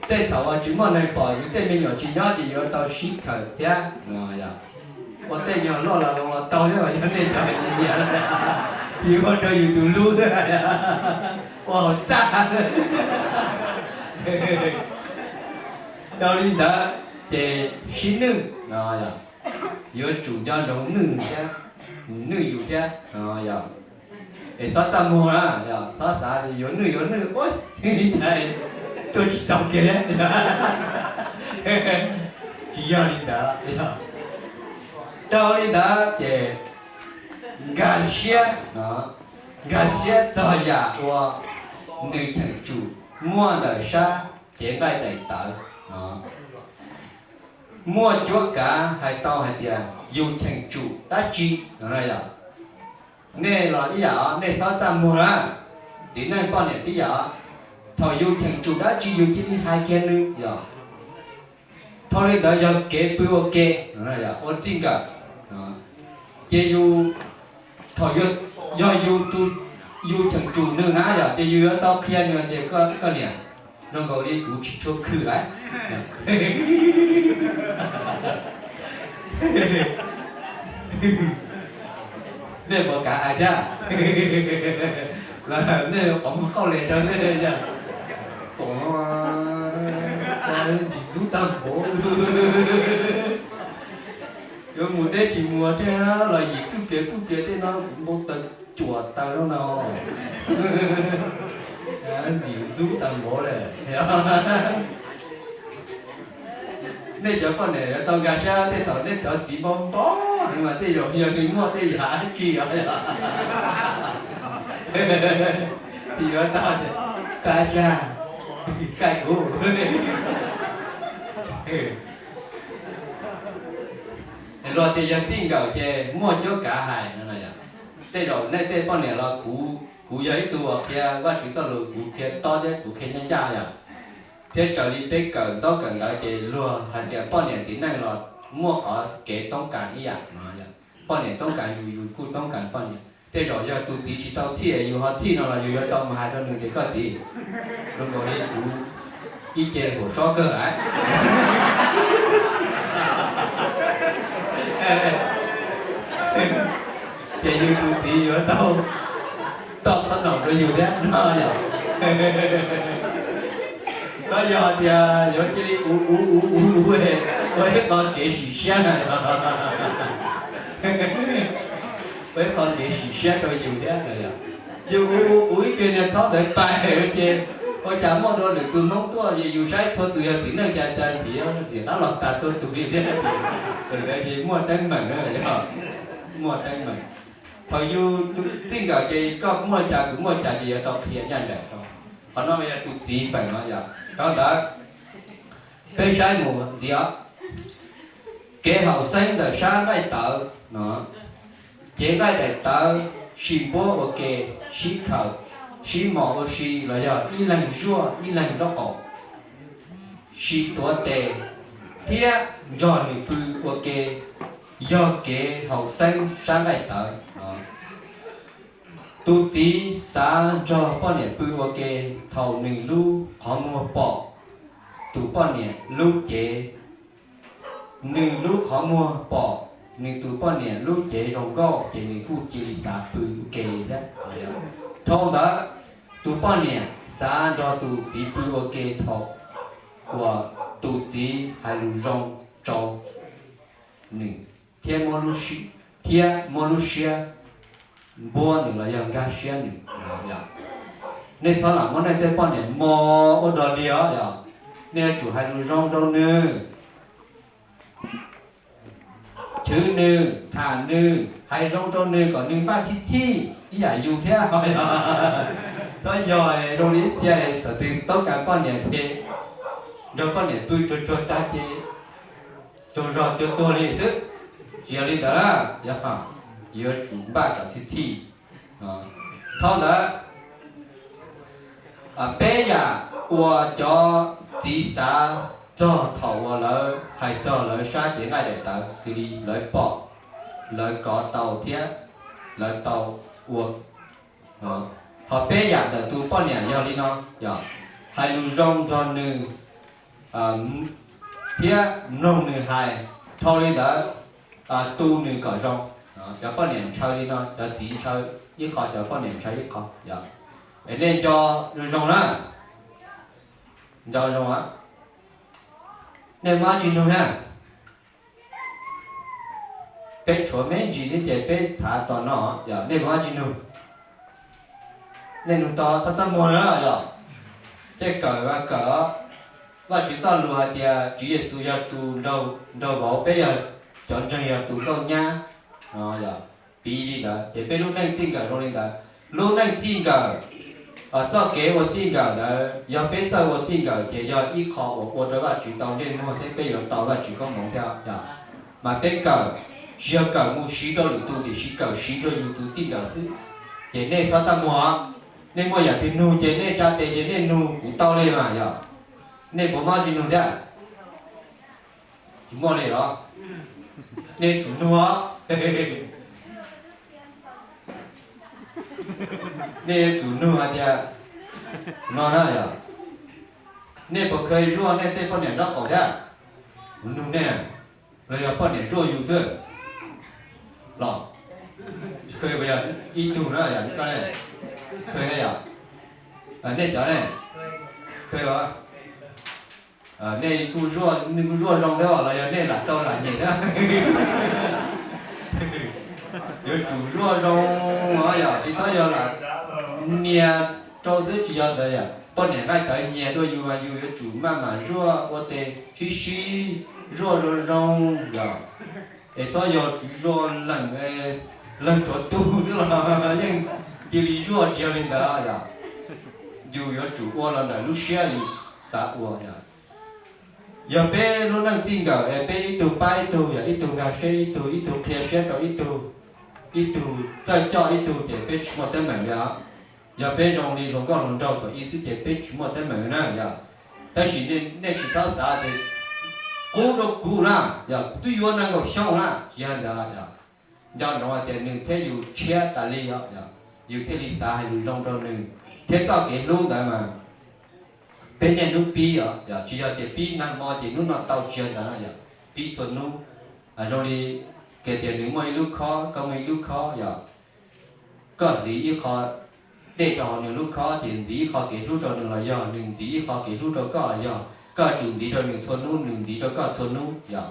tej thaum uas tsis muaj neeg pom yus tej me nyuam tsis nyob ces yuav tau sib khaws thiab no yom. Ua tej nyuag loj los zoo los tau thiab, yog nej cov nyiam, yus ua rau yus tus hlub ua hauv txaj. Dhau li ntawd ces sib nwj no yom, yuav tsum nco ntsoov nwj nws thiab, nws nwj yus thiab no yom. Es txhob txaj muag na, txhob xav yuav nwj yuav nwj ua li cas tuaj tsis tau kiag thiab. Tsis yog li ntawd. Dhau li ntawd ces nkag siab, nkag siab txog yam uas nws cheem tsum muaj ntawm sab cev nqaij daim tawv no. Muaj cuab kav hais tau hais tias yus cheem tsum dab tsi no yom. Nej los ib yam, nej txhob txaj muag na, txiv neej poj niam tib yam. Thaum yus cheem tsum dab tsi yus cia li hais kiag nws yom. Dhau li ntawd yog kev pw ua ke, ua txij nkawm, ces yus, thaum yog yus, yus cheem tsum nws na yom, ces yus yuav tau qhia nws tias koj niam, zoo nkaus li kuv tsis tshua khwm lawm. Nej puas kam hais thiab? Nej qhov muag qauj les rau nej, tom ntxim ntxub tag npaum. Yuav mus deb tsis mus thiab los yim pwj plias pwj plias tej no kuv npau taws cuam taws no no. Ntxim ntxub tag npaum lawm. Nej cov poj niam yuav tau nkag siab tej thaum nej cov txiv npau npau heev mas tej zaum yog nws muaj tej yam dab tsi os. Yuav tau, koj tsa, koj kuv. Luag tias yog txij nkawm ces muaj cuab kav hais no. Tej zaum nej tej poj niam los kuv, kuv yog ib tug uas qhia Vajtswv txoj lus, kuv qhia tob thiab kuv qhia ncaj ncaj yom. Thiab raws li peb kawm ntaub kawm ntawv ces luag hais tias poj niam txiv neej los muaj qhov kev toob kas ib yam no. Poj niam toob kas yus, yus kuj toob kas poj niam. Tej zaum yog tus txiv tsis tau txhij yus ho txhij no los yus yuav tau mus hais rau nws tias koj txiv, zoo nkaus li kuv ib ce huam sob kawg lawm. Ces yus tus txiv yuav tau toj txhob naum rau yus thiab no yom. Txhob yog tias yuav cia li uv uv uv uv uv, ua ib qho kev sim siab na. Ua ib qho kev sim siab rau yus thiab no yom. Yus uv uv uv ib pliag niag thaub ntawd pais ces ua cas muaj dua lwm tus Hmoob tuaj, yus saib txhua tus yog txiv neej cas cas ntxiv ntxim qab los tas txhua tus li thiab. Ntawd ces muaj teeb meem na, muaj teeb meem. Thaum yus txij nkawm ces koj muaj cas kuv muaj cas ces yuav tau qhia ncaj nraim rau. Qhov no yog tus txiv feem no yom. Rau ntawd peb saib mus ntxiv os. Kev haum xeeb ntawm sab nqaij tawv no, cev nqaij daim tawv, sim npuab ua ke, sib khawm, sib mos ua si los yog ib leeg zuaj ib leeg nraub qaum, sim tuav tes thiab nrog nws pw ua ke, yog kev haum xeeb sab nqaij tawv no. Tus txiv xav nrog poj niam pw ua ke thaum nws lub qhov muag pom tus poj niam lub cev, nws lub qhov muag pom nws tus poj niam lub cev zoo nkauj ces nws kuj cia li xav pw ua ke li thiab. Dhau ntawd, tus poj niam xav nrog tus txiv pw ua ke thaum uas tus txiv hais lus zoo rau nws thiab muab lub, thiab muab lub siab npuab nws los yog nkag siab nws. Nej txhob lam muab nej tej poj niam mos ua dog dig os yog, nej yuav tsum hais lus zoo rau nws, chwv nws, tham nws, hais zoo rau nws kom nws npaj txhij txhij ib yam yus thiab. Txhob yog zoo li ib txhia thaum twg toob kas poj niam ces nrog poj niam pw tsuag tsuag tag ces tsaug zog cuag tuag li xwb. Tsis yog li ntawd na, yog yuav tsum npaj kom txhij txhij. Dhau ntawd, peb yam uas cov txiv xav txog thaum uas lawv hais txog lawv sab cev nqaij daim tawv xws li lawv pom, lawv kov tau thiab lawv tau ua. Ho peb yam ntawm tus poj niam yog li no, yog hais lus zoo nrog nws thiab mloog nws hais, dhau li ntawd tu nws kom zoo. Cov poj niam ntshaw li no, cov txiv ntshaw ib qho, cov poj niam ntshaw ib qho. Es nej nco zoo zoo na, nco zoo, nej muaj dab tsi nug thiab? Peb tshuav me ntsis thiab ces peb thav tos no, yog nej muaj dab tsi nug? Nej nug tau txhob txaj muag na yog, caij kawm vas kawm os. Vajtswv txoj lus hais tias Tswv Yexus yog tus nraug vauv, peb yog cov ntseeg yog tus nkauj nyab. Piv li ntawd ces peb lub neej txij nkawm zoo li ntawd. Lub neej txij nkawm, txoj kev ua txij nkawm ntawd yog peb txawj ua txij nkawm ces yog ib qho uas ua rau Vajtswv tau ntsej muag thiab peb yuav tau Vajtswv koob hmoov thiab yog. Mas peb kawm, tsis yog kawm mus siv rau lwm tus tiam sis kawm siv rau yus tus txij nkawm xwb. Ces nej txhob txaj muag, nej muaj yam twg nug ces nej tsa tes ces nej nug kuv tau li mas yog. Nej puas muaj dab tsi nug thiab? Tsis muaj li los? Nej tsum nug os. Nej yuav tsum nug hais tias no na yog, nej puas kheev zuaj nej tej poj niam nraub qaum thiab? Kuv nug nej, los yog poj niam zuaj yus xwb los? Kheev puas yog? Ib tug na yog, koj ne, kheev yog? Nej cov ne, kheev os? Nej kuj zuaj, nej kuj zuaj zoo thiab los yog nej lam tau lam nyem thiab? Yuav tsum zuaj zoo os yog, tsis txhob yog lam nias rau xwb, tsis yog ntawd yog poj niam nqaij tawv nyiag dua yus mas yus yuav tsum maj mam zuaj ua tes sib sib zuaj zoo zoo yog. Es txhob yog zuaj leej, leej tsuav tug xwb los yeej cia li zuaj, tsis yog li ntawd yog. Yus yuav tsum ua los ntawm lub siab yus xav ua yog. Yog peb lub neej txij nkawm es peb ib tug pab ib tug yog, ib tug nkag siab ib tug, ib tug qhia siab rau ib tug, ib tug txawj coj ib tug ces peb tsis muaj teeb meem li os. Yog peb zoo li hluas nkauj hluas nraug thaum ub xwb ces peb tsis muaj teeb meem na yog. Tab sis nej tsis txhob xav tias qub rau kuv na yog, kuv twb yuav nees nkaum xyoo na, tsis yog ntawd yog. Nco ntsoov hais tias nws thiab yus tshiab tas li os yog, yus thiaj li xav hais lus zoo rau nws thiab txoj kev hlub ntawd mas peb niaj hnub pib os yog, tsis yog tias pib nag hmo ces hnub no tau, tsis yog ntawd yog, pib txhua hnub. Zoo li hais tias nws muaj ib lub khob, koj muaj ib lub khob yog, koj hliv ib qho dej rau hauv nws lub khob ces ntxiv ib qho kev hlub rau nws los yog, nws ntxiv ib qho kev hlub rau koj los yog, koj tsum ntxiv rau nws txhua hnub, nws ntxiv rau koj txhua hnub yog.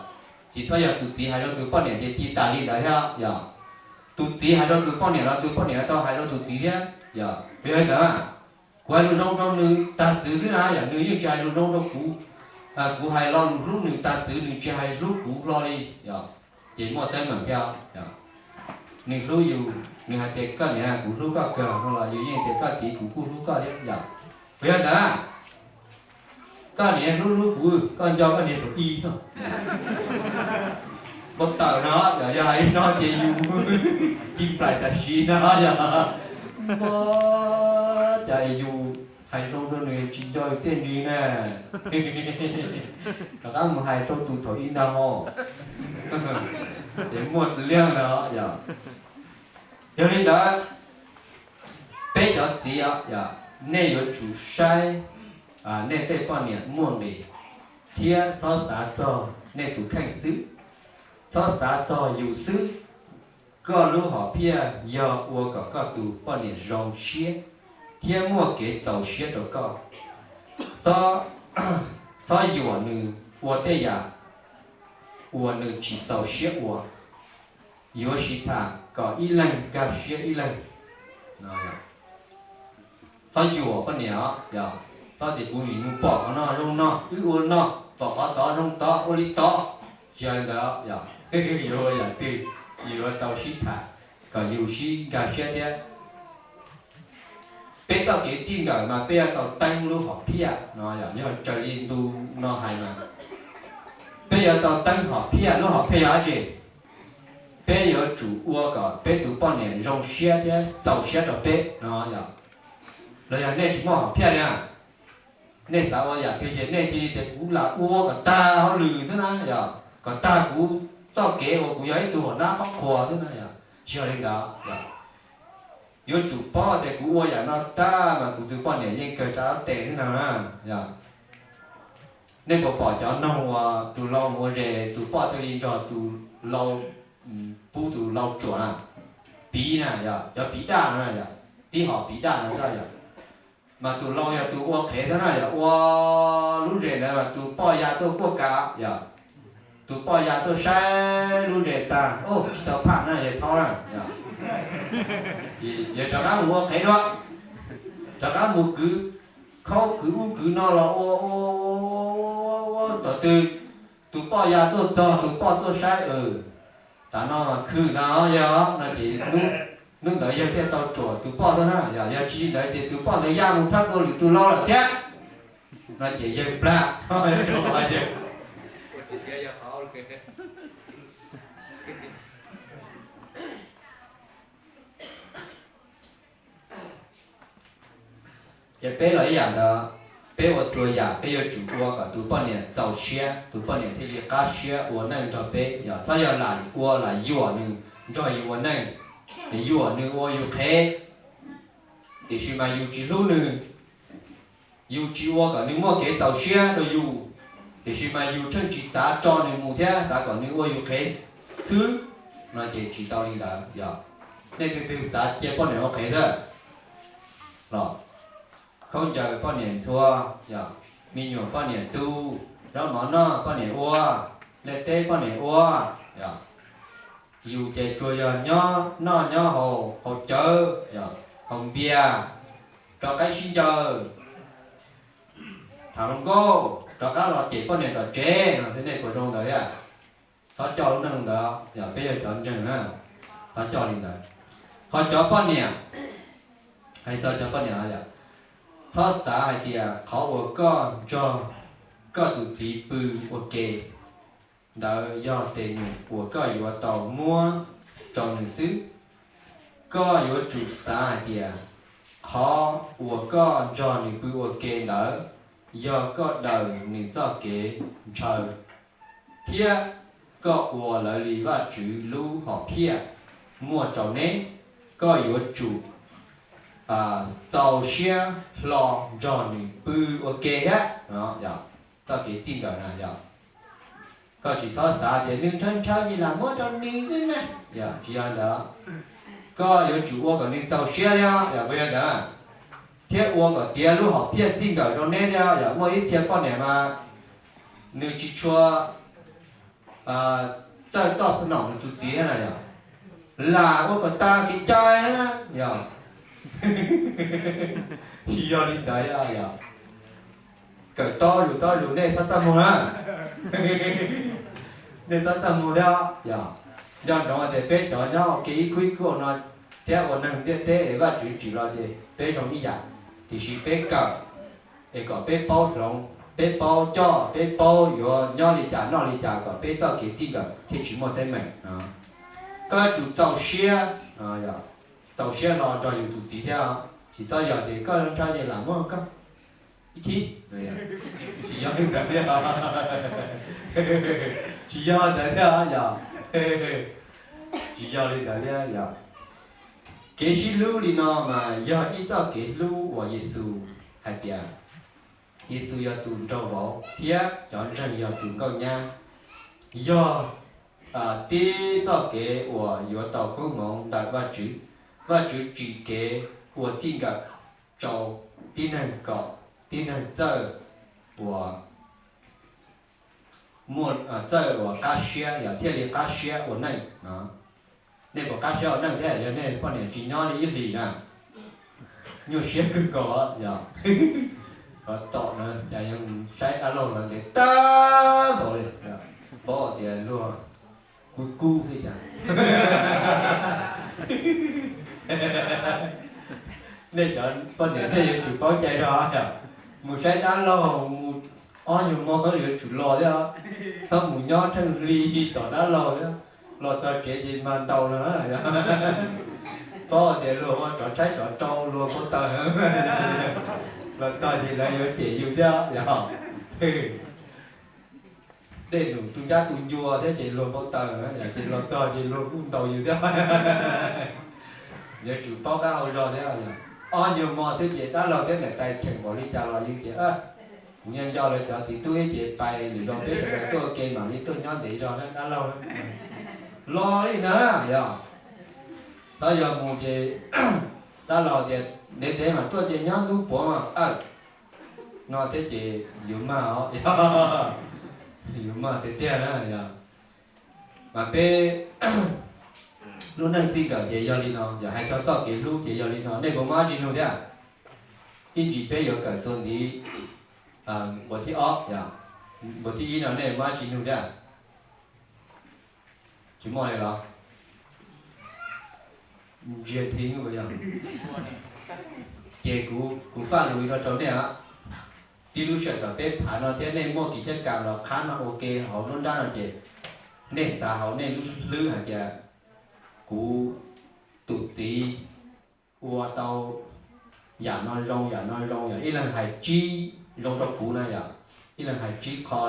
Tsis txhob yog tus txiv hais rau tus poj niam tias ci tas li ntawd thiab yog. Tus txiv hais rau tus poj niam los tus poj niam tau hais rau tus txiv thiab yog. Puas yog li ntawd? Kuv hais lus zoo rau nws tag txwv xwb na yog, nws yeej tsis hais lus zoo rau kuv. Kuv hais lo lus hlub nws tag txwv nws tsis hais hlub kuv hlo li yog, ces muaj teeb meem thiab. Nws hlub yus, nws hais tias koj niam kuv hlub koj kawg no los yus yeej tias koj txiv kuv kuj hlub koj thiab yog. Puas yog ntawd? Koj niam hlub hlub kuv, koj nco koj niam tus i xwb. npau taws no, yog hais li no ces yus ci plaim tam sim no yog, npau, cas yus hais zoo rau nws tsis nco yus txiaj ntsig na. Rov qab mus hais rau tus thaum ub ntag, ces muaj liaj no yog. Yog li ntawd, peb cov txiv, nej yuav tsum saib nej tej poj niam muaj nqis, thiab txhob xav txog nej tus kheej xwb, txhob xav txog yus xwb. Koj lub hom phiaj yog ua kom koj tus poj niam zoo siab thiab muaj kev txaus siab rau koj. Txhob yuam nws ua tej yam uas nws tsis txaus siab ua. Yuav sib tham kom ib leeg nkag siab ib leeg. Txhob yuam poj niam, yog txhob tias kuv nim mus pom qhov no zoo no, wb ua no, pom qhov tod zoo tod, ua li tod. Tsis yog li ntawd, yog yuav ua yam twg, yuav tau sib tham kom yus sib nkag siab thiab. Peb txoj kev txij nkawm mas peb yuav tau teeb lub hom phiaj no, yog raws li ntu no hais mas peb yuav tau teeb hom phiaj. Lub hom phiaj yog dab tsi? Peb yuav tsum ua kom peb tus poj niam zoo siab thiab txaus siab rau peb no yog. Los yog nej tsis muaj hom phiaj li, nej xav ua yam twg ces nej cia li tias kuv lam ua kom tag hauj lwm xwb na yog, kom tag kuv txoj kev uas kuv yog ib tug hom nab qhob qhuas xwb na yog. Tsis yog li ntawd yog. Yuav tsum paub tias kuv ua yam no tag mas kuv tus poj niam yeej kawg tsa tes xwb ntag na yog. Nej puas pom cov noog uas tus lau mus ua zes, tus poj thiaj li nrog tus lau pub tus lau tsuam na, piv na yog, cov piv daj no na yog, tib hom piv daj no xwb yog. Mas tus lau yog tus ua qhev xwb na yog, ua lub zes ntawd mas tus poj ya tuaj kuaj kav yog, tus poj ya tuaj saib lub zes tag, tsis tau phaj na yog, thov na yog, yog rov qab mus ua qhev dua, rov qab mus kwv khaub kwv ub kwv no los ua ua ua ua tom twg tus poj ya tuaj txog, tus poj tuaj saib, tas no mas khwm ntag yog no ces hnub ntawd yawg thiaj tau tsuam tus poj xwb na yog. Yog tsis li ntawd ces tus poj ntawd ya mus thawb dua lwm tus lau lawm thiab no ces yawg plam. Ces peb los ib yam ntawd, peb ua txhua yam peb yuav tsum ua kom tus poj niam txaus siab, tus poj niam thiaj li qab siab ua neej nrog peb yog. Txhob yog lam ua lam yuam nws nrog yus ua neej, yuam nws ua yus qhev, tiam sis mas yus tsis hlub nws, yus tsis ua kom nws muaj kev txaus siab rau yus, tiam sis mas yus tseem tsis xav tso nws mus thiab xav kom nws ua yus qhev xwb no ces tsis tau li ntawd yog. Nej tus twg xav cia poj niam ua qhev thiab los? Khaub ncaws poj niam ntxhua yog, me nyuam poj niam tu, zaub mov noj poj niam ua, nqaij teb poj niam ua yog. Yus ces tsuas yog nyob noj nyob haus, haus cawv yog, haus npias, rov qab sib ncaws, tham hluas nkauj, rov qab los cem poj niam tom tsev no xwb, nej puas zoo ntawd thiab? Txhob coj lub neej ntawd yog, peb yog cov ntseeg na, txhob coj li ntawd. Ho cov poj niam, hais txog cov poj niam yog, txhob xav hais tias qhov uas koj nrog koj tus txiv pw ua ke ntawd yog tes num uas koj yuav tau muab rau nws xwb. Koj yuav tsum xav hais tias qhov uas koj nrog nws pw ua ke ntawd yog koj daws nws txoj kev ntshaw, thiab koj ua lawv li Vajtswv lub hom phiaj muaj rau neb. Koj yuav tsum txaus siab hlo nrog nws pw ua ke thiab. Txoj kev txij nkawm na yog, koj tsis txhob xav tias nws ntshaw ntshaw ces lam muab rau nws xwb na, yog tsis yog ntawd. Koj yuav tsum ua kom nws txaus siab thiab, yog puas yog ntawd, thiab ua kom tiav lub hom phiaj txij nkawm rau neb thiab. Yog muaj ib txhia poj niam mas nws tsis tshua txawj toj txog nom nws tus txiv thiab na yog, lam ua kom tag kev cai na yog. Tsis yog li ntawd yog, kawm tob yus tob yus, nej txhob txaj muag na, nej txhob txaj muag thiab yog. Nco ntsoov tias peb cov nyob ua ke ib khub ib khub no thiab ua neeg ntiaj teb es Vajtswv tsim los ces peb zoo ib yam, tiam sis peb kawm es kom peb paub hloov, peb paub coj, peb paub yuav nyob li cas noj li cas kom peb txoj kev txij nkawm thiaj tsis muaj teeb meem. Koj yuav tsum txaus siab, txaus siab hlo nrog yus tus txiv thiab. Tsis txhob yog tias koj nrog ces lam muab koj ib thib. Tsis yog li ntawd thiab, tsis yog ntawd thiab yog, tsis yog li ntawd thiab yog. Kev sib hlub li no mas yog ib txoj kev hlub uas Yexus hais tias Yexus yog tus nraug vauv thiab cov ntseeg yog tus nkauj nyab. Yog tib txoj kev uas yuav tau koob hmoov ntawm Vajtswv. Vajtswv tsim kev ua txij nkawm rau tib neeg kom tib neeg txawj uas muaj, txawj uas qab siab, yog thiaj li qab siab ua neej no. Nej puas qab siab ua neej thiab yog nej poj niam tsis nyob li ib hlis na? Nyuaj siab kawg nkaus yog. Tom no cas yuav saib dab laug los ntev tag npaum li, paub tias luag kub kub xwb cas. Nej cov poj niam nej yuav tsum paub cai rau, mus saib dab laug mus ob nyuag hmo yuav tsum los thiab, txhob mus nyob tsheej hli tom dab laug thiab, los txog tsev ces mag ntaus no. Paub tias luag ua tsov tshaib tsov rau luag npau taws, los txog ces lawv yuav cem yus thiab yog. Dej num tu ncab tu ncua thiab ces luag npau taws, ces los txog ces luag kuj ntaus yus thiab. Yuav tsum paub qab hau zog thiab. Ob nyuag hmo xwb ces dab laug thiab niam tais cheem npaum li cas los yeej tias, kuv nyob nco lawv cov txiv tub ib ces pais lwm zaus peb sawv daws tuaj ua ke mam li tuaj nyob ntev zog na dab laug. Los li ntawd yog, txhob yog mus ces dab laug tias ntev ntev mam tuaj ces nyob hnub puav mas no thiab ces yuav mag os, yuav mag tiag tiag na yog. Mas peb lub neej txij nkawm ces yog li no, yog hais txog txoj kev hlub ces yog li no, nej puas muaj dab tsi nug thiab? Ib ntsis peb yuav kawm txuas ntxiv nqua thib ob, nqua thib ib no nej muaj dab tsi nug thiab? Tsis muaj li los? Ntsiag thi yog. Ces kuv, kuv faj lus no rau nej, tib lub sij hawm tom peb phav no thiab nej muaj kev caj kam los qhab no ua ke hauv nruab nrab no ces nej xav hauv nej lub hlwb hais tias kuv tus txiv ua tau yam no zoo yam no zoo, yog ib leeg hais tsib zoo rau kuv na yog, ib leeg hais tsib qho,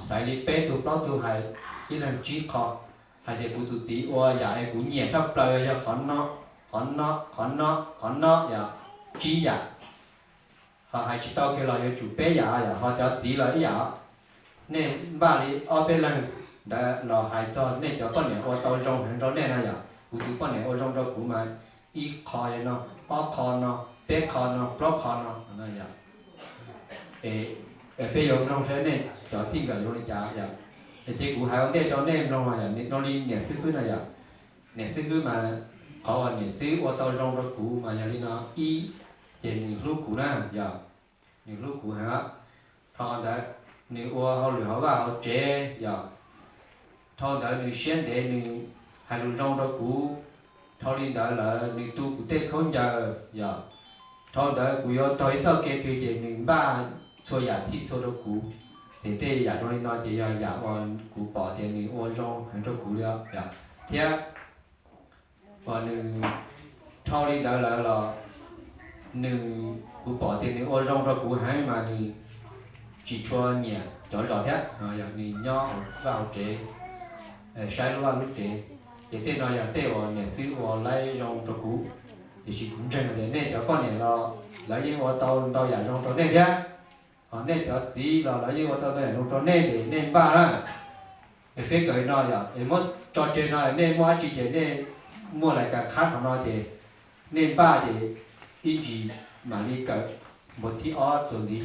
xaiv li peb tug plaub tug hais ib leeg tsib qho, hais tias kuv tus txiv ua yam es kuv nyiam tshaj plaws yog qhov no, qhov no, qhov no, qhov no yog tsib yam. Ho hais tsis tau kiag los yuav tsum peb yam yom, ho cov txiv los ib yam. Nej npaj li ob peb leeg ntawd los hais txog nej cov poj niam ua tau zoo heev rau nej no yom, kuv tus poj niam ua zoo rau kuv mas ib qho no, ob qho no, peb qho no, plaub qho no. Peb yuav mloog saib nej cov txij nkawm zoo li cas yom. Ces kuv hais ua ntej rau nej mloog yom, zoo li niam xib fwb no yom. Niam xib fwb mas qhov uas niam xib ua tau zoo rau kuv mas yog li no, ib, ces nws hlub kuv na yom, nws hlub kuv heev. Dhau ntawd nws ua hauj lwm hauv vaj hauv tsev yom. Dhau ntawd nws siab ntev nws hais lus zoo rau kuv. Dhau li ntawd lawm nws tu kuv tej khaub ncaws yom. Dhau ntawd kuv yuav taug ib txoj kev twg ces nws npaj txhua yam txhij txhua rau kuv. Ces tej yam zoo li no ces yog yam uas kuv pom tias nws ua zoo heev rau kuv li os. Thiab uas nws dhau li ntawd lawm los nws, kuv pom tias nws ua zoo rau kuv heev mas nws tsis tshua nyiam cov zos thiab, yog nws nyob hauv vaj hauv tsev, saib lub vaj lub tsev. Ces tej no yog tej uas niam xib ua laib zoo rau kuv. Tiam sis kuv ntseeg tias nej cov poj niam los lawv yeej ua tau ntau yam zoo rau nej thiab. Ho nej cov txiv los lawv yeej ua tau ntau yam zoo rau nej ces nej npaj na. Es peb kawm no yom, es muab tso tseg no nej muaj dab tsi ces nej muaj lais kas qhab qhov no ces nej npaj ces ib ntsis mam li kawm npua thib ob txuas ntxiv.